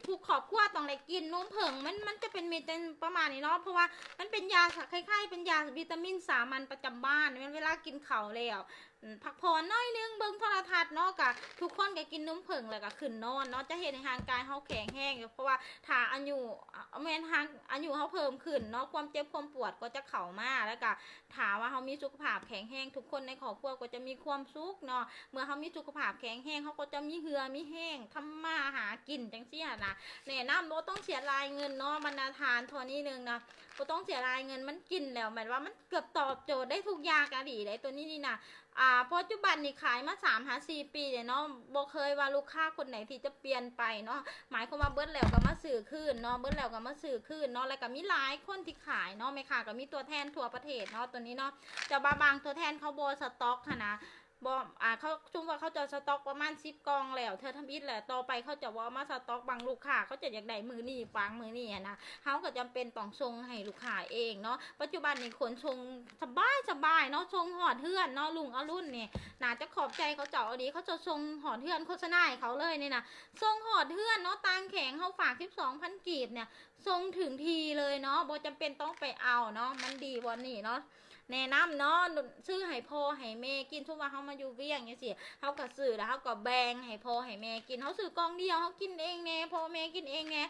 ທຸກຄອບຄົວຕ້ອງໄດ້ກິນນົມເຜິ້ງ ມັນ ມັນຈະເປັນເມັດປະມານນີ້ເນາະ ເພາະວ່າມັນເປັນຢາ ຄ້າຍໆເປັນຢາວິຕາມິນສາມັນປະຈຳບ້ານ ແມ່ນເວລາກິນເຂົ້າແລ້ວ ອືມ ພັກຜ່ອນໜ້ອຍໜຶ່ງ ເບິ່ງໂທລະທັດເນາະ ກະທຸກຄົນກະກິນນົມເຜິ້ງ ແລ້ວກະຂຶ້ນນອນເນາະ ຈະເຮັດໃຫ້ຮ່າງກາຍເຮົາແຂງແຮງ ເພາະວ່າຖ້າອາຍຸ ແມ່ນ ອາຍຸເຮົາເພີ່ມຂຶ້ນເນາະ ຄວາມເຈັບຄວາມປວດກໍຈະເຂົ້າມາ ແລ້ວກະ ຖ້າວ່າເຮົາມີສຸຂະພາບແຂງແຮງ ທຸກຄົນໃນຄອບຄົວກໍຈະມີຄວາມສຸກເນາະ ເມື່ອເຮົາມີສຸຂະພາບແຂງແຮງ ເຮົາກໍຈະມີເຫື່ອມີແຮງທຳມາຫາກິນຈັ່ງຊີ້ຫັ້ນນະ. ແນະນຳບໍ່ຕ້ອງເສຍລາຍເງິນເນາະ ບັນດາທ່ານ ທໍ່ນີ້ໜຶ່ງນະ ບໍ່ຕ້ອງເສຍລາຍເງິນ ມັນກິນແລ້ວ ແມ່ນວ່າມັນເກືອບຕອບໂຈດໄດ້ທຸກຢ່າງອີ່ຫຼີເດ້ ໂຕນີ້ນີ້ນະ. ອ່າ ປັດຈຸບັນນີ້ຂາຍມາສາມຫາສີ່ປີແລ້ວເນາະ ບໍ່ເຄີຍວ່າລູກຄ້າຄົນໃດທີ່ຈະປ່ຽນໄປເນາະ ໝາຍຄວາມວ່າເບິດແລ້ວກໍມາຊື້ຄືນເນາະ ເບິດແລ້ວກໍມາຊື້ຄືນເນາະ ແລ້ວກໍມີຫຼາຍຄົນທີ່ຂາຍເນາະ ແມ່ຄ້າກໍມີຕົວແທນທົ່ວປະເທດເນາະ ໂຕນີ້ເນາະ ແຕ່ວ່າບາງຕົວແທນເຂົາບໍ່ສະຕັອກຫັ້ນນະ ບໍ່ ອ່າ ເຂົາ ສົມມຸດວ່າເຂົາເຈົ້າສະຕັອກປະມານສິບກ່ອງແລ້ວ ເທື່ອທຳອິດແລ້ວ ຕໍ່ໄປເຂົາເຈົ້າບໍ່ເອົາມາສະຕັອກ ບາງລູກຄ້າເຂົາເຈົ້າຢາກໄດ້ມື້ນີ້ ປາງມື້ນີ້ຫັ້ນນະ ເຮົາກໍຈຳເປັນຕ້ອງສົ່ງໃຫ້ລູກຄ້າເອງເນາະ. ປັດຈຸບັນນີ້ຂົນສົ່ງສະບາຍໆເນາະ ສົ່ງຮອດເຮືອນເນາະ ລຸງອະລຸນນີ້ ໜ້າຈະຂອບໃຈເຂົາເຈົ້າອີ່ຫຼີ ເຂົາເຈົ້າສົ່ງຮອດເຮືອນ ໂຄສະນາໃຫ້ເຂົາເລີຍນີ້ນະ ສົ່ງຮອດເຮືອນເນາະ ຕ່າງແຂວງເຮົາຝາກສິບສອງພັນກີບນີ້ ສົ່ງເຖິງທີ່ເລີຍເນາະ ບໍ່ຈຳເປັນຕ້ອງໄປເອົາເນາະ ມັນດີບ່ອນນີ້ເນາະ. ແນະນຳເນາະ ຊື້ໃຫ້ພໍ່ໃຫ້ແມ່ກິນ ສົມມຸດວ່າເຮົາມາຢູ່ວຽງຈັ່ງຊີ້ ເຮົາກໍຊື້ແລ້ວເຮົາກໍແບ່ງໃຫ້ພໍ່ໃຫ້ແມ່ກິນ ເຮົາຊື້ກ່ອງດຽວ ເຮົາກິນເອງແດ່ ພໍ່ແມ່ກິນເອງແດ່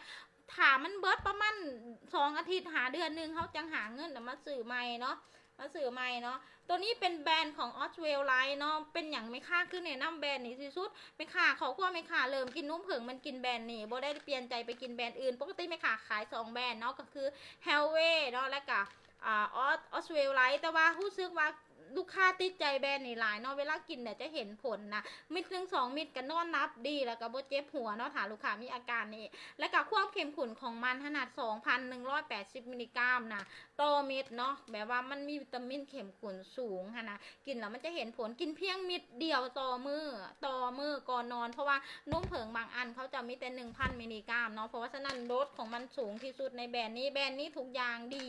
ຖ້າມັນເບິດປະມານສອງອາທິດຫາເດືອນໜຶ່ງ ເຮົາຈັ່ງຫາເງິນນຳມາຊື້ໃໝ່ເນາະ. ມາຊື້ໃໝ່ເນາະ. ໂຕນີ້ເປັນແບຣນຂອງ Oswell Light ເນາະ. ເປັນຫຍັງແມ່ຄ້າຄືແນະນຳແບຣນນີ້ທີ່ສຸດ? ແມ່ຄ້າ ຄອບຄົວແມ່ຄ້າເລີ່ມກິນນົມເຜິ້ງ ມັນກິນແບຣນນີ້ ບໍ່ໄດ້ປ່ຽນໃຈໄປກິນແບຣນອື່ນ. ປົກກະຕິແມ່ຄ້າຂາຍສອງແບຣນເນາະ ກໍຄື Harvey ເນາະ ແລະກະ ອ່າ Os- Oswell Light ແຕ່ວ່າຮູ້ສຶກວ່າລູກຄ້າຕິດໃຈແບຣນນີ້ຫຼາຍເນາະ. ເວລາກິນແລ້ວຈະເຫັນຜົນນະ ເມັດໜຶ່ງສອງເມັດກໍນອນຫຼັບດີ ແລ້ວກໍບໍ່ເຈັບຫົວເນາະ ຖ້າລູກຄ້າມີອາການນີ້. ແລ້ວກໍຄວາມເຂັ້ມຂຸ້ນຂອງມັນຫັ້ນນະ ສອງພັນໜຶ່ງຮ້ອຍແປດສິບມິນລີກຣາມນະ ຕໍ່ເມັດເນາະ. ແບບວ່າມັນມີວິຕາມິນເຂັ້ມຂຸ້ນສູງຫັ້ນນະ ກິນແລ້ວມັນຈະເຫັນຜົນ. ກິນພຽງເມັດດຽວຕໍ່ມື້ ຕໍ່ມື້ກ່ອນນອນ ເພາະວ່ານົມເຜິ້ງບາງອັນເຂົາຈະມີແຕ່ໜຶ່ງພັນມິນລີກຣາມເນາະ. ເພາະວ່າສະນັ້ນໂດສຂອງມັນສູງທີ່ສຸດໃນແບຣນນີ້. ແບຣນນີ້ທຸກຢ່າງດີ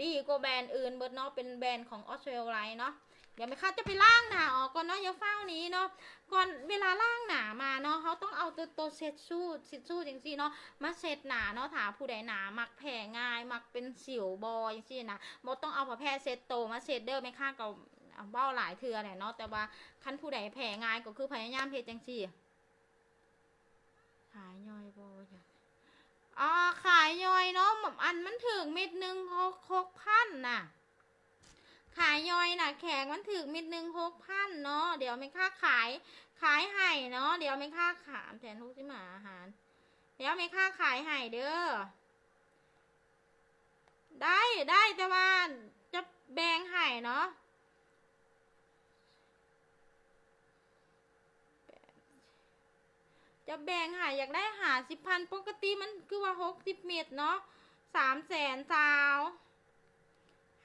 ດີກວ່າແບຣນອື່ນເບິດເນາະ. ເປັນແບຣນຂອງ Oswell Light ເນາະ. ດຽວແມ່ຄ້າຈະໄປລ້າງໜ້າອອກກ່ອນເນາະ ຢ່າຟ້າວໜີເນາະ. ກ່ອນເວລາລ້າງໜ້າມາເນາະ ເຮົາຕ້ອງເອົາໂຕ ໂຕເຊັດຊູດ ເຊັດຊູດຈັ່ງຊີ້ເນາະ ມາເຊັດໜ້າເນາະ. ຖ້າຜູ້ໃດໜ້າມັກແພ້ງ່າຍ ມັກເປັນສິວບໍ່ຈັ່ງຊີ້ນະ ບໍ່ຕ້ອງເອົາຜ້າແຜ່ເຊັດໂຕມາເຊັດເດີ. ແມ່ຄ້າກໍເວົ້າຫຼາຍເທື່ອແຫຼະເນາະ ແຕ່ວ່າຄັນຜູ້ໃດແພ້ງ່າຍກໍຄືພະຍາຍາມເຮັດຈັ່ງຊີ້. ຂາຍຍ່ອຍບໍ່? ອໍ ຂາຍຍ່ອຍເນາະ ອັນມັນຖືກເມັດໜຶ່ງຫົກ ຫົກພັນນະ. ຂາຍຍ່ອຍນະແຂກ ມັນຖືກເມັດໜຶ່ງຫົກພັນເນາະ. ດຽວແມ່ຄ້າຂາຍ ຂາຍໃຫ້ເນາະ. ດຽວແມ່ຄ້າຂາຍ ແທນ ຫົກສິບຫ້າ ອາຫານ ດຽວແມ່ຄ້າຂາຍໃຫ້ເດີ. ໄດ້ ໄດ້ ແຕ່ວ່າຈະແບ່ງໃຫ້ເນາະ ຈະແບ່ງໃຫ້ ຢາກໄດ້ຫ້າສິບພັນ. ປົກກະຕິມັນຄືວ່າຫົກສິບເມັດເນາະ ສາມແສນຊາວ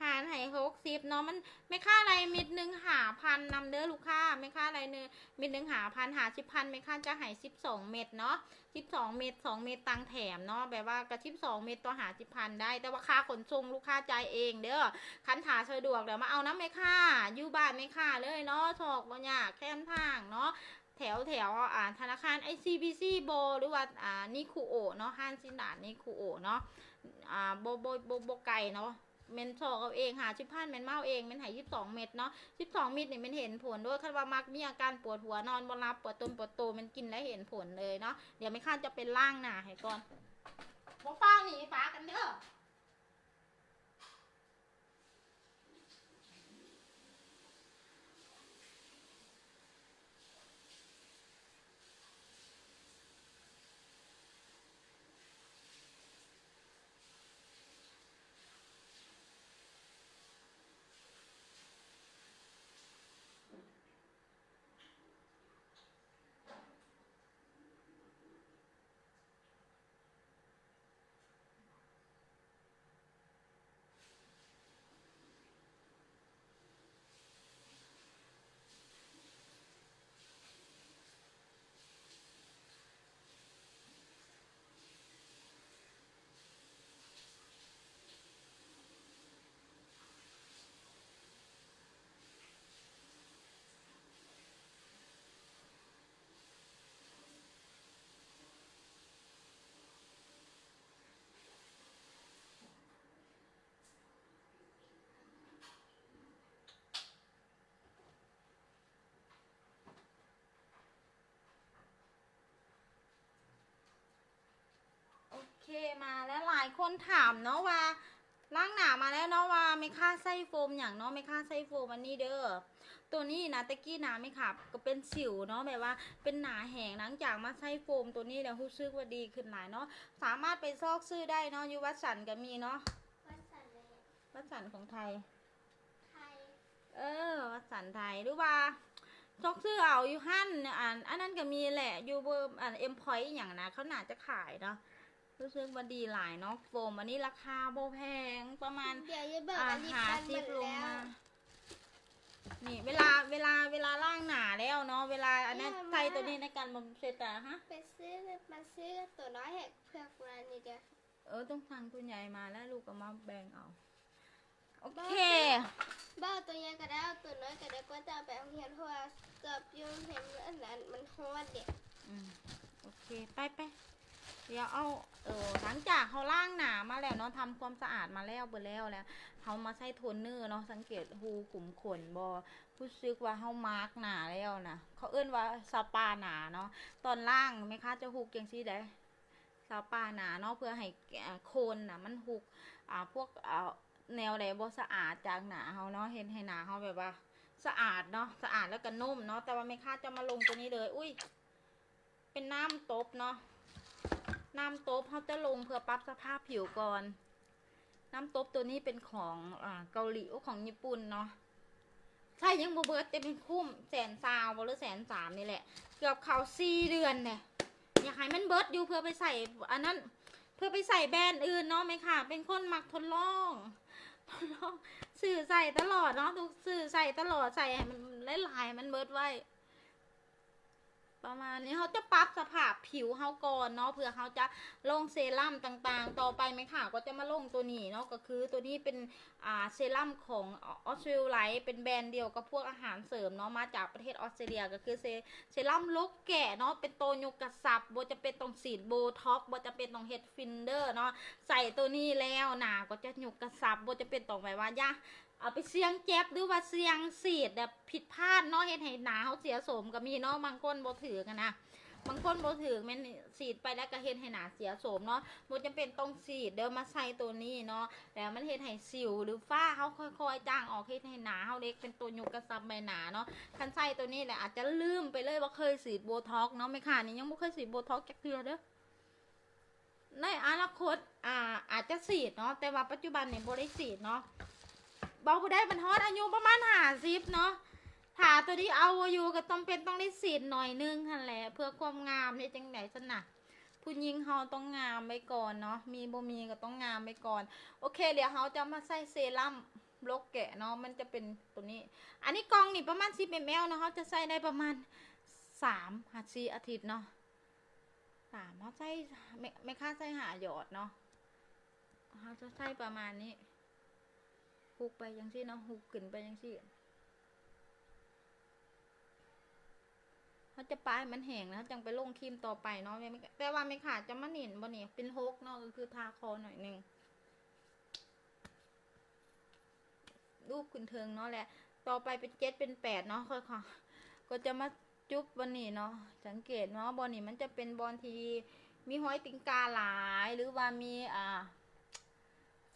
ຫານໃຫ້ຫົກສິບເນາະ. ມັນ ແມ່ຄ້າໄລ່ເມັດໜຶ່ງຫ້າພັນນຳເດີລູກຄ້າ. ແມ່ຄ້າໄລ່ເມັດໜຶ່ງຫ້າພັນ ຫ້າສິບພັນ ແມ່ຄ້າຈະໃຫ້ສິບສອງເມັດເນາະ. ສິບສອງເມັດ ສອງເມັດຕັງແຖມເນາະ ແບບວ່າກໍສິບສອງເມັດຕໍ່ຫ້າສິບພັນໄດ້ ແຕ່ວ່າຄ່າຂົນສົ່ງລູກຄ້າຈ່າຍເອງເດີ. ຄັນຖ້າສະດວກແລ້ວມາເອົານຳແມ່ຄ້າ ຢູ່ບ້ານແມ່ຄ້າເລີຍເນາະ ຊອກບໍ່ຍາກ ແຄມທາງເນາະ ແຖວ ແຖວ ອ່າ ທະນາຄານ ໄອຊີບີຊີ ບໍ່ ຫຼືວ່າ ອ່າ ນິຄຸໂອະເນາະ ຮ້ານຊິນດານນິຄຸໂອະເນາະ ອ່າ ບໍ່ ບໍ່ ບໍ່ ບໍ່ໄກເນາະ. ແມ່ນຊອກເອົາເອງ ຫ້າສິບພັນ ແມ່ນເມົາເອງ ແມ່ນໃຫ້ສິບສອງເມັດເນາະ. ສິບສອງເມັດນີ້ແມ່ນເຫັນຜົນໂດຍ ຄັນວ່າມັກມີອາການປວດຫົວ ນອນບໍ່ຫຼັບ ປວດຕົນປວດໂຕ ແມ່ນກິນແລ້ວເຫັນຜົນເລີຍເນາະ. ດຽວແມ່ຄ້າຈະໄປລ້າງໜ້າໃຫ້ກ່ອນ ບໍ່ຟ້າວໜີປາກັນເດີ. ໂອເຄ ມາແລ້ວ. ຫຼາຍຄົນຖາມເນາະວ່າ ລ້າງໜ້າມາແລ້ວເນາະ ວ່າແມ່ຄ້າໃຊ້ໂຟມຫຍັງເນາະ. ແມ່ຄ້າໃຊ້ໂຟມອັນນີ້ເດີ ໂຕນີ້ນະ ແຕ່ກີ້ນະແມ່ຄ້າກໍເປັນສິວເນາະ ແບບວ່າເປັນໜາແຫ້ງ. ຫຼັງຈາກມາໃຊ້ໂຟມໂຕນີ້ແລ້ວ ຮູ້ສຶກວ່າດີຂຶ້ນຫຼາຍເນາະ. ສາມາດໄປຊອກຊື້ໄດ້ເນາະ ຢູ່ວັດສັນກໍມີເນາະ. ວັດສັນຂອງໄທ ໄທ ເອີ ວັດສັນໄທ ຫຼືວ່າຊອກຊື້ເອົາຢູ່ຫັ້ນ ອັນ ອັນນັ້ນກໍມີແຫຼະ ຢູ່ເບີ ອັນ ເອັມພອຍອີ່ຫຍັງນະ ເຂົາໜ້າຈະຂາຍເນາະ. ຮູ້ສຶກວ່າດີຫຼາຍເນາະ ໂຟມອັນນີ້ລາຄາບໍ່ແພງ ປະມານ ດຽວຢ່າເບິ່ງ ອ່າ ອັນນີ້ ຫ້າສິບ ມັນ ລົງມາ ແລ້ວ ນີ້ ເວລາ ເວລາ ເວລາລ້າງໜ້າແລ້ວເນາະ ເວລາອັນນັ້ນ ໃຊ້ໂຕນີ້ໃນການບຳເພັນ ເຊັດຕາ ຮະ ໄປຊື້ ມາຊື້ໂຕນ້ອຍໃຫ້ເພື່ອນນີ້ເດີ. ເອີ ຕ້ອງສັ່ງໂຕໃຫຍ່ມາແລ້ວ ລູກກໍມາແບ່ງເອົາ. ໂອເຄ ບໍ່ ໂຕໃຫຍ່ກໍໄດ້ ເອົາໂຕນ້ອຍກໍໄດ້ ກວ່າຈະເອົາໄປໂຮງຮຽນ ເພາະວ່າສອບຢູ່ເຫັນອັນນັ້ນມັນຮ້ອນເດ້. ອືມ ໂອເຄ ໄປໆ ດຽວເອົາ ເອີ ຫຼັງຈາກເຮົາລ້າງໜ້າມາແລ້ວເນາະ ທຳຄວາມສະອາດມາແລ້ວ ເບິດແລ້ວ ແລ້ວເຮົາມາໃຊ້ໂທນເນີເນາະ ສັງເກດຮູຂຸມຂົນບໍ່ ຮູ້ສຶກວ່າເຮົາມາກໜ້າແລ້ວນະ ເຂົາເອີ້ນວ່າສະປາໜ້າເນາະ. ຕອນລ້າງແມ່ຄ້າຈະຮຸກຈັ່ງຊີ້ເດ້ ສະປາໜ້າເນາະ ເພື່ອໃຫ້ ອ່າ ໂຄນນະມັນຮຸກ ອ່າ ພວກ ອ່າ ແນວໃດບໍ່ສະອາດຈາກໜ້າເຮົາເນາະ ເຮັດໃຫ້ໜ້າເຮົາແບບວ່າສະອາດເນາະ ສະອາດແລ້ວກໍນຸ້ມເນາະ. ແຕ່ວ່າແມ່ຄ້າຈະມາລົງຕົວນີ້ເລີຍ. ອຸ້ຍ ເປັນນ້ຳຕົບເນາະ ນ້ຳຕົບເຮົາຈະລົງເພື່ອປັບສະພາບຜິວກ່ອນ. ນ້ຳຕົບຕົວນີ້ເປັນຂອງ ອາ ເກົາຫຼີ ໂອ ຂອງຍີ່ປຸ່ນເນາະ. ໃຊ້ຍັງບໍ່ເບິດ ແຕ່ເປັນຄຸ້ມ ແສນຊາວບໍ່ ຫຼື ແສນສາມນີ້ແຫຼະ ເກືອບເຂົ້າສີ່ເດືອນແຫຼະ. ຢາກໃຫ້ມັນເບິດຢູ່ ເພື່ອໄປໃສ່ອັນນັ້ນ ເພື່ອໄປໃສ່ແບຣນອື່ນເນາະ. ແມ່ຄ້າເປັນຄົນມັກທົດລອງ ທົດລອງ ຊື້ໃສ່ຕະຫຼອດເນາະ ທຸກ ຊື້ໃສ່ຕະຫຼອດ ໃສ່ໃຫ້ມັນຫຼາຍໆ ໃຫ້ມັນເບິດໄວ. ປະມານນີ້ ເຮົາຈະປັບສະພາບຜິວເຮົາກ່ອນເນາະ ເພື່ອເຮົາຈະລົງເຊຣັມຕ່າງໆ. ຕໍ່ໄປແມ່ຄ້າກໍຈະມາລົງຕົວນີ້ເນາະ ກໍຄືຕົວນີ້ເປັນ ອ່າ ເຊຣັມຂອງ Oswell Light ເປັນແບຣນດຽວກັບພວກອາຫານເສີມເນາະ ມາຈາກປະເທດອອສເຕຣເລັຍ ກໍຄືເຊ ເຊຣັມລົກແກະເນາະ ເປັນໂຕຍົກກະຊັບ ບໍ່ຈຳເປັນຕ້ອງສີດໂບທັອກ ບໍ່ຈຳເປັນຕ້ອງເຮັດຟິນເດີເນາະ. ໃສ່ຕົວນີ້ແລ້ວໜ້າກໍຈະຍົກກະຊັບ ບໍ່ຈຳເປັນຕ້ອງແບບວ່າ ຢ່າ ເອົາໄປສ່ຽງເຈັບ ຫຼືວ່າສ່ຽງສີດແບບຜິດພາດເນາະ ເຮັດໃຫ້ໜ້າເຮົາເສຍໂສມກໍມີເນາະ. ບາງຄົນບໍ່ຖືກຫັ້ນນະ ບາງຄົນບໍ່ຖືກ ແມ່ນສີດໄປແລ້ວກໍເຮັດໃຫ້ໜ້າເສຍໂສມເນາະ. ບໍ່ຈຳເປັນຕ້ອງສີດເດີ ມາໃສ່ໂຕນີ້ເນາະ ແລ້ວມັນເຮັດໃຫ້ສິວ ຫຼື ຝ້າເຮົາຄ່ອຍໆຈາງອອກ ເຮັດໃຫ້ໜ້າເຮົາເດັກ ເປັນໂຕຍົກກະຊັບໃບໜ້າເນາະ. ຄັນໃສ່ໂຕນີ້ແລ້ວອາດຈະລືມໄປເລີຍວ່າເຄີຍສີດໂບທັອກເນາະ. ແມ່ຄ້ານີ້ຍັງບໍ່ເຄີຍສີດໂບທັອກຈັກເທື່ອເດີ. ໃນອະນາຄົດ ອາ ອາດຈະສີດເນາະ ແຕ່ວ່າປັດຈຸບັນນີ້ບໍ່ໄດ້ສີດເນາະ. ເວົ້າຜູ້ໃດມັນຮອດອາຍຸປະມານຫ້າສິບເນາະ ຖ້າຕົວນີ້ເອົາບໍ່ຢູ່ ກໍຈຳເປັນຕ້ອງໄດ້ສີດໜ້ອຍໜຶ່ງຫັ້ນແຫຼະ ເພື່ອຄວາມງາມ. ເຮັດຈັ່ງໃດຊັ້ນນະ ຜູ້ຍິງເຮົາຕ້ອງງາມໄວ້ກ່ອນເນາະ ມີບໍ່ມີກໍຕ້ອງງາມໄວ້ກ່ອນ. ໂອເຄ ດຽວເຮົາຈະມາໃສ່ເຊຣັມລົກແກະເນາະ ມັນຈະເປັນຕົວນີ້. ອັນນີ້ກ່ອງນີ້ປະມານສິບ ml ເນາະ ເຮົາຈະໃຊ້ໄດ້ປະມານສາມຫາສີ່ອາທິດເນາະ. ສາມ ເຮົາໃຊ້ ແມ່ ແມ່ຄ້າໃຊ້ຫ້າຢອດເນາະ ເຮົາຈະໃຊ້ປະມານນີ້ ຮຸກໄປຈັ່ງຊີ້ເນາະ ຮຸກຂຶ້ນໄປຈັ່ງຊີ້. ເຮົາຈະປາໃຫ້ມັນແຫ້ງແລ້ວ ເຮົາຈັ່ງໄປລົງຄຣີມຕໍ່ໄປເນາະ. ແຕ່ວ່າແມ່ຄ້າຈະມາເນັ້ນບ່ອນນີ້ເປັນຫົກເນາະ ກໍຄືທາຄໍໜ້ອຍໜຶ່ງ. ລູບຂຶ້ນເທິງເນາະ ແລະ ຕໍ່ໄປເປັນເຈັດເປັນແປດເນາະ ຄ່ອຍ ກໍຈະມາຈຸບບ່ອນນີ້ເນາະ. ສັງເກດເນາະ ບ່ອນນີ້ມັນຈະເປັນບ່ອນທີ່ມີຮອຍຕີນກາຫຼາຍ ຫຼືວ່າມີ ອ່າ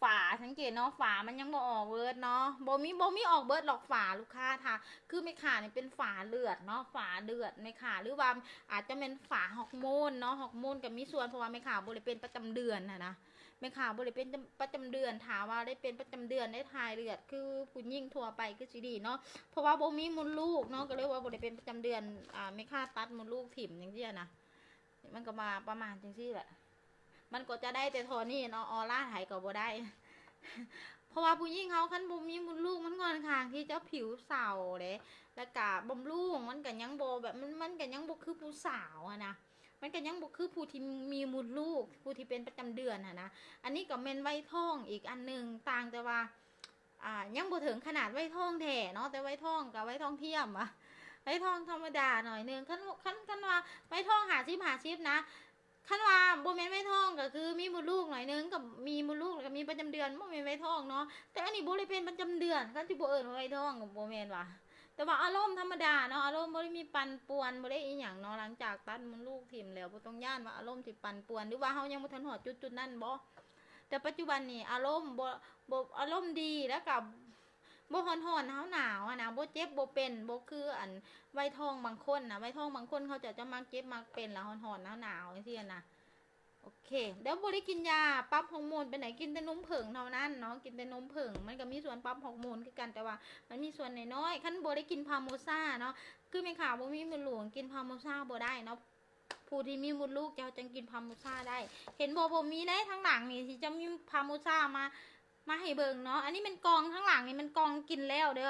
ຝາ ສັງເກດເນາະ ຝາມັນຍັງບໍ່ອອກເບີດເນາະ ບໍ່ມີ ບໍ່ມີອອກເບີດຫຼອກຝາລູກຄ້າ. ຖ້າຄືແມ່ຄ້ານີ້ເປັນຝາເລືອດເນາະ ຝາເລືອດແມ່ຄ້າ ຫຼືວ່າອາດຈະແມ່ນຝາຮອກໂມນເນາະ ຮອກໂມນກໍມີສ່ວນ ເພາະວ່າແມ່ຄ້າບໍ່ໄດ້ເປັນປະຈຳເດືອນຫັ້ນນະ. ແມ່ຄ້າບໍ່ໄດ້ເປັນປະຈຳເດືອນ ຖ້າວ່າໄດ້ເປັນປະຈຳເດືອນ ໄດ້ຖ່າຍເລືອດຄືຜູ້ຍິງທົ່ວໄປຄືຊິດີເນາະ ເພາະວ່າບໍ່ມີມົດລູກເນາະ ກໍເລີຍວ່າບໍ່ໄດ້ເປັນປະຈຳເດືອນ. ອາ ແມ່ຄ້າຕັດມົດລູກຖິ້ມຈັ່ງຊີ້ນະ ມັນກໍມາປະມານຈັ່ງຊີ້ແຫຼະ ມັນກໍຈະໄດ້ແຕ່ທໍ່ນີ້ເນາະ ອໍລາໃຜກໍບໍ່ໄດ້ ເພາະວ່າຜູ້ຍິງເຮົາຄັນບໍ່ມີມົດລູກ ມັນຂ້ອນຂ້າງທີ່ຈະຜິວເຊົາເດ້ ແລ້ວກະບຳລຸງ ມັນກະຍັງບໍ່ແບບ ມັນ ມັນກະຍັງບໍ່ຄືຜູ້ສາວຫັ້ນນະ. ມັນກໍຍັງບໍ່ຄືຜູ້ທີ່ມີມົດລູກ ຜູ້ທີ່ເປັນປະຈຳເດືອນຫັ້ນນະ. ອັນນີ້ກໍແມ່ນໄວທ້ອງອີກອັນໜຶ່ງ ຕ່າງແຕ່ວ່າ ອ່າ ຍັງບໍ່ເຖິງຂະໜາດໄວທ້ອງແທ້ເນາະ ແຕ່ໄວທ້ອງກໍໄວທ້ອງທຽມ ວ່າໄວທ້ອງທຳມະດາໜ້ອຍໜຶ່ງ. ຄັນ ຄັນ ຄັນວ່າໄວທ້ອງຫ້າສິບ ຫ້າສິບນະ ຄັນວ່າບໍ່ແມ່ນໄວທ້ອງ ກໍຄືມີມົດລູກໜ້ອຍໜຶ່ງ ກໍມີມົດລູກ ແລ້ວກໍມີປະຈຳເດືອນ ບໍ່ແມ່ນໄວທ້ອງເນາະ. ແຕ່ອັນນີ້ບໍ່ໄດ້ເປັນປະຈຳເດືອນ ຄັນຊິບໍ່ເອີ້ນວ່າໄວທ້ອງກໍບໍ່ແມ່ນວ່າ ແຕ່ວ່າອາລົມທຳມະດາເນາະ ອາລົມບໍ່ໄດ້ມີປັ່ນປ່ວນ ບໍ່ໄດ້ອີ່ຫຍັງເນາະ. ຫຼັງຈາກຕັດມົດລູກຖິ້ມແລ້ວ ບໍ່ຕ້ອງຢ້ານວ່າອາລົມຊິປັ່ນປ່ວນ ຫຼືວ່າເຮົາຍັງບໍ່ທັນຮອດຈຸດໆນັ້ນບໍ. ແຕ່ປັດຈຸບັນນີ້ອາລົມບໍ່ ບໍ່ ອາລົມດີ ແລ້ວກໍບໍ່ຮ້ອນໆ ຫາວໜາວຫັ້ນນະ ບໍ່ເຈັບບໍ່ເປັນ ບໍ່ຄືອັນໄວທ້ອງບາງຄົນນະ. ໄວທ້ອງບາງຄົນເຂົາເຈົ້າຈະມັກເຈັບມັກເປັນ ແລ້ວຮ້ອນໆ ຫາວໜາວຈັ່ງຊີ້ນະ. ໂອເຄ ແລ້ວບໍ່ໄດ້ກິນຢາປັບຮອກໂມນປານໃດ ກິນແຕ່ນົມເຜິ້ງເທົ່ານັ້ນເນາະ ກິນແຕ່ນົມເຜິ້ງ ມັນກໍມີສ່ວນປັບຮອກໂມນຄືກັນ ແຕ່ວ່າມັນມີສ່ວນນ້ອຍໆ. ຄັນບໍ່ໄດ້ກິນພາໂມຊາເນາະ ຄືແມ່ຄ້າບໍ່ມີມົດລູກ ກິນພາໂມຊາບໍ່ໄດ້ເນາະ. ຜູ້ທີ່ມີມົດລູກເຈົ້າຈັ່ງກິນພາໂມຊາໄດ້. ເຫັນບໍ່ ບໍ່ມີໃດ ທາງຫຼັງນີ້ທີ່ຈະມີພາໂມຊາມາ ມາໃຫ້ເບິ່ງເນາະ. ອັນນີ້ແມ່ນກ່ອງ ທາງຫຼັງນີ້ແມ່ນກ່ອງກິນແລ້ວເດີ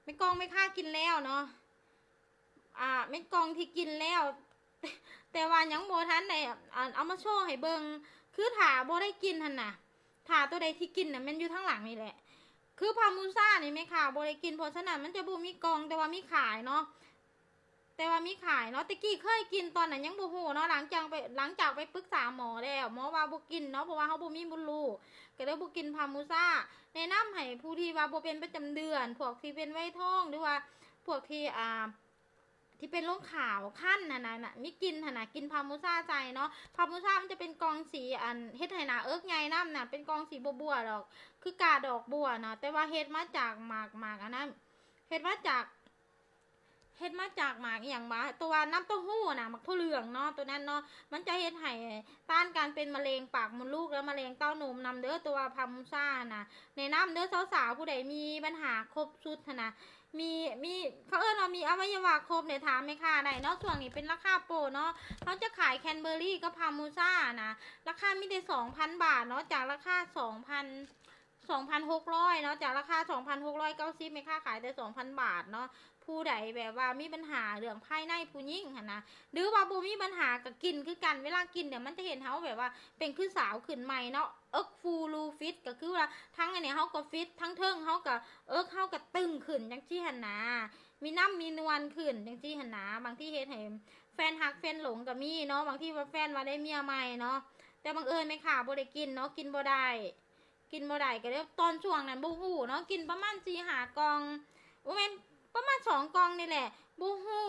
ແມ່ນກ່ອງແມ່ຄ້າກິນແລ້ວເນາະ. ອ່າ ແມ່ນກ່ອງທີ່ກິນແລ້ວ ແຕ່ວ່າຍັງບໍ່ທັນໄດ້ ອັນ ເອົາມາໂຊໃຫ້ເບິ່ງ ຄືຖ້າບໍ່ໄດ້ກິນຫັ້ນນະ ຖ້າຕົວໃດທີ່ກິນນະ ແມ່ນຢູ່ທາງຫຼັງນີ້ແຫຼະ. ຄືພາມູຊານີ້ແມ່ຄ້າບໍ່ໄດ້ກິນ ເພາະສະນັ້ນມັນຈະບໍ່ມີກ່ອງ ແຕ່ວ່າມີຂາຍເນາະ ແຕ່ວ່າມີຂາຍເນາະ. ແຕ່ກີ້ເຄີຍກິນ ຕອນນັ້ນຍັງບໍ່ຮູ້ເນາະ ຫຼັງຈາກໄປ ຫຼັງຈາກໄປປຶກສາໝໍແລ້ວ ໝໍວ່າບໍ່ກິນເນາະ ເພາະວ່າເຮົາບໍ່ມີມົດລູກ ກໍເລີຍບໍ່ກິນພາມູຊາ. ແນະນຳໃຫ້ຜູ້ທີ່ວ່າບໍ່ເປັນປະຈຳເດືອນ ພວກທີ່ເປັນໄວທ້ອງ ຫຼືວ່າພວກທີ່ ອ່າ ທີ່ເປັນລົງຂາວຄັນຫັ້ນນະ ນະ ມີກິ່ນຫັ້ນນະ ກິ່ນພາມູຊາໃສ່ເນາະ. ພາມູຊາມັນຈະເປັນກ່ອງສີ ອັນ ເຮັດໃຫ້ໜ້າເອິກໃຫຍ່ນຳນະ ເປັນກ່ອງສີບົວໆດອກ ຄືກາດອກບົວນະ ແຕ່ວ່າເຮັດມາຈາກໝາກ ໝາກອັນນັ້ນ ເຮັດມາຈາກ ເຮັດມາຈາກໝາກອີ່ຫຍັງວະ ຕົວນ້ຳເຕົ້າຫູ້ນະ ໝາກຖົ່ວເຫຼືອງເນາະ ຕົວນັ້ນເນາະ ມັນຈະເຮັດໃຫ້ຕ້ານການເປັນມະເລັງປາກມົດລູກ ແລະ ມະເລັງເຕົ້ານົມນຳເດີ ຕົວພາມູຊານະ. ແນະນຳເດີ ສາວໆ ຜູ້ໃດມີບັນຫາຄົບຊຸດຫັ້ນນະ ມີ ມີ ເຂົາເອີ້ນວ່າມີອະໄວຍະວະຄົບ ເດ ຖາມແມ່ຄ້າໄດ້ເນາະ. ຊ່ວງນີ້ເປັນລາຄາໂປຣເນາະ ເຮົາຈະຂາຍແຄນເບີຣີກັບພາມູຊານະ ລາຄາມີແຕ່ສອງພັນບາດເນາະ ຈາກລາຄາສອງພັນ ສອງພັນຫົກຮ້ອຍເນາະ ຈາກລາຄາສອງພັນຫົກຮ້ອຍເກົ້າສິບ ແມ່ຄ້າຂາຍແຕ່ສອງພັນບາດເນາະ. ຜູ້ໃດແບບວ່າມີບັນຫາເລື່ອງພາຍໃນຜູ້ຍິງຫັ້ນນະ ຫຼືວ່າບໍ່ມີບັນຫາກໍກິນຄືກັນ ເວລາກິນເນຍມັນຈະເຮັດໃຫ້ເຮົາແບບວ່າເປັນຄືສາວຂຶ້ນໃໝ່ເນາະ ເອິກຟູ ລູຟິດ ກໍຄືວ່າທັງອັນນີ້ເຮົາກໍຟິດ ທັງເທິງເຮົາກໍ ເອິກເຮົາກໍຕຶງຂຶ້ນຈັ່ງຊີ້ຫັ້ນນະ ມີນ້ຳມີນວນຂຶ້ນຈັ່ງຊີ້ຫັ້ນນະ. ບາງທີເຮັດໃຫ້ແຟນຮັກແຟນຫຼົງກໍມີເນາະ ບາງທີວ່າແຟນວ່າໄດ້ເມຍໃໝ່ເນາະ ແຕ່ບັງເອີນແມ່ຄ້າບໍ່ໄດ້ກິນເນາະ ກິນບໍ່ໄດ້ ກິນບໍ່ໄດ້ກໍເລີຍ ຕອນຊ່ວງນັ້ນບໍ່ຮູ້ເນາະ ກິນປະມານສີ່ຫ້າກ່ອງ ບໍ່ແມ່ນ ປະມານສອງກ່ອງນີ້ແຫຼະ ບໍ່ຮູ້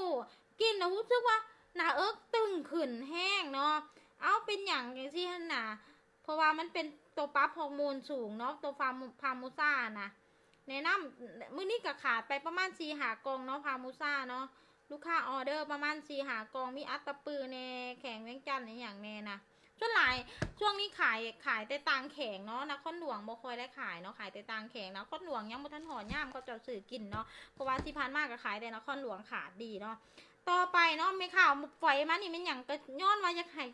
ກິນແລ້ວຮູ້ສຶກວ່າໜ້າເອິກຕຶງຂຶ້ນແຮງເນາະ. ເອົ້າ ເປັນຫຍັງຈັ່ງຊີ້ຫັ້ນນະ ເພາະວ່າມັນເປັນໂຕປັບຮອກໂມນສູງເນາະ ໂຕພາ ພາມູຊານະ. ແນະນຳ ມື້ນີ້ກໍຂາຍໄປປະມານສີ່ຫ້າກ່ອງເນາະ ພາມູຊາເນາະ ລູກຄ້າອໍເດີປະມານສີ່ຫ້າກ່ອງ ມີອັດຕະປືແດ່ ແຂວງວຽງຈັນ ອີ່ຫຍັງແດ່ນະ. ສ່ວນຫຼາຍຊ່ວງນີ້ຂາຍ ຂາຍແຕ່ຕ່າງແຂວງເນາະ ນະຄອນຫຼວງບໍ່ຄ່ອຍໄດ້ຂາຍເນາະ ຂາຍແຕ່ຕ່າງແຂວງ ນະຄອນຫຼວງຍັງບໍ່ທັນຮອດຍາມເຂົາເຈົ້າຊື້ກິນເນາະ ເພາະວ່າທີ່ຜ່ານມາກໍຂາຍແຕ່ນະຄອນຫຼວງຂາດດີເນາະ. ຕໍ່ໄປເນາະ ແມ່ຄ້າຝອຍມານີ້ແມ່ນຫຍັງ ກໍຍ້ອນວ່າຢາກໃຫ້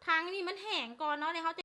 ຖັງນີ້ມັນແຫ້ງກ່ອນເນາະ ແລ້ວເຮົາ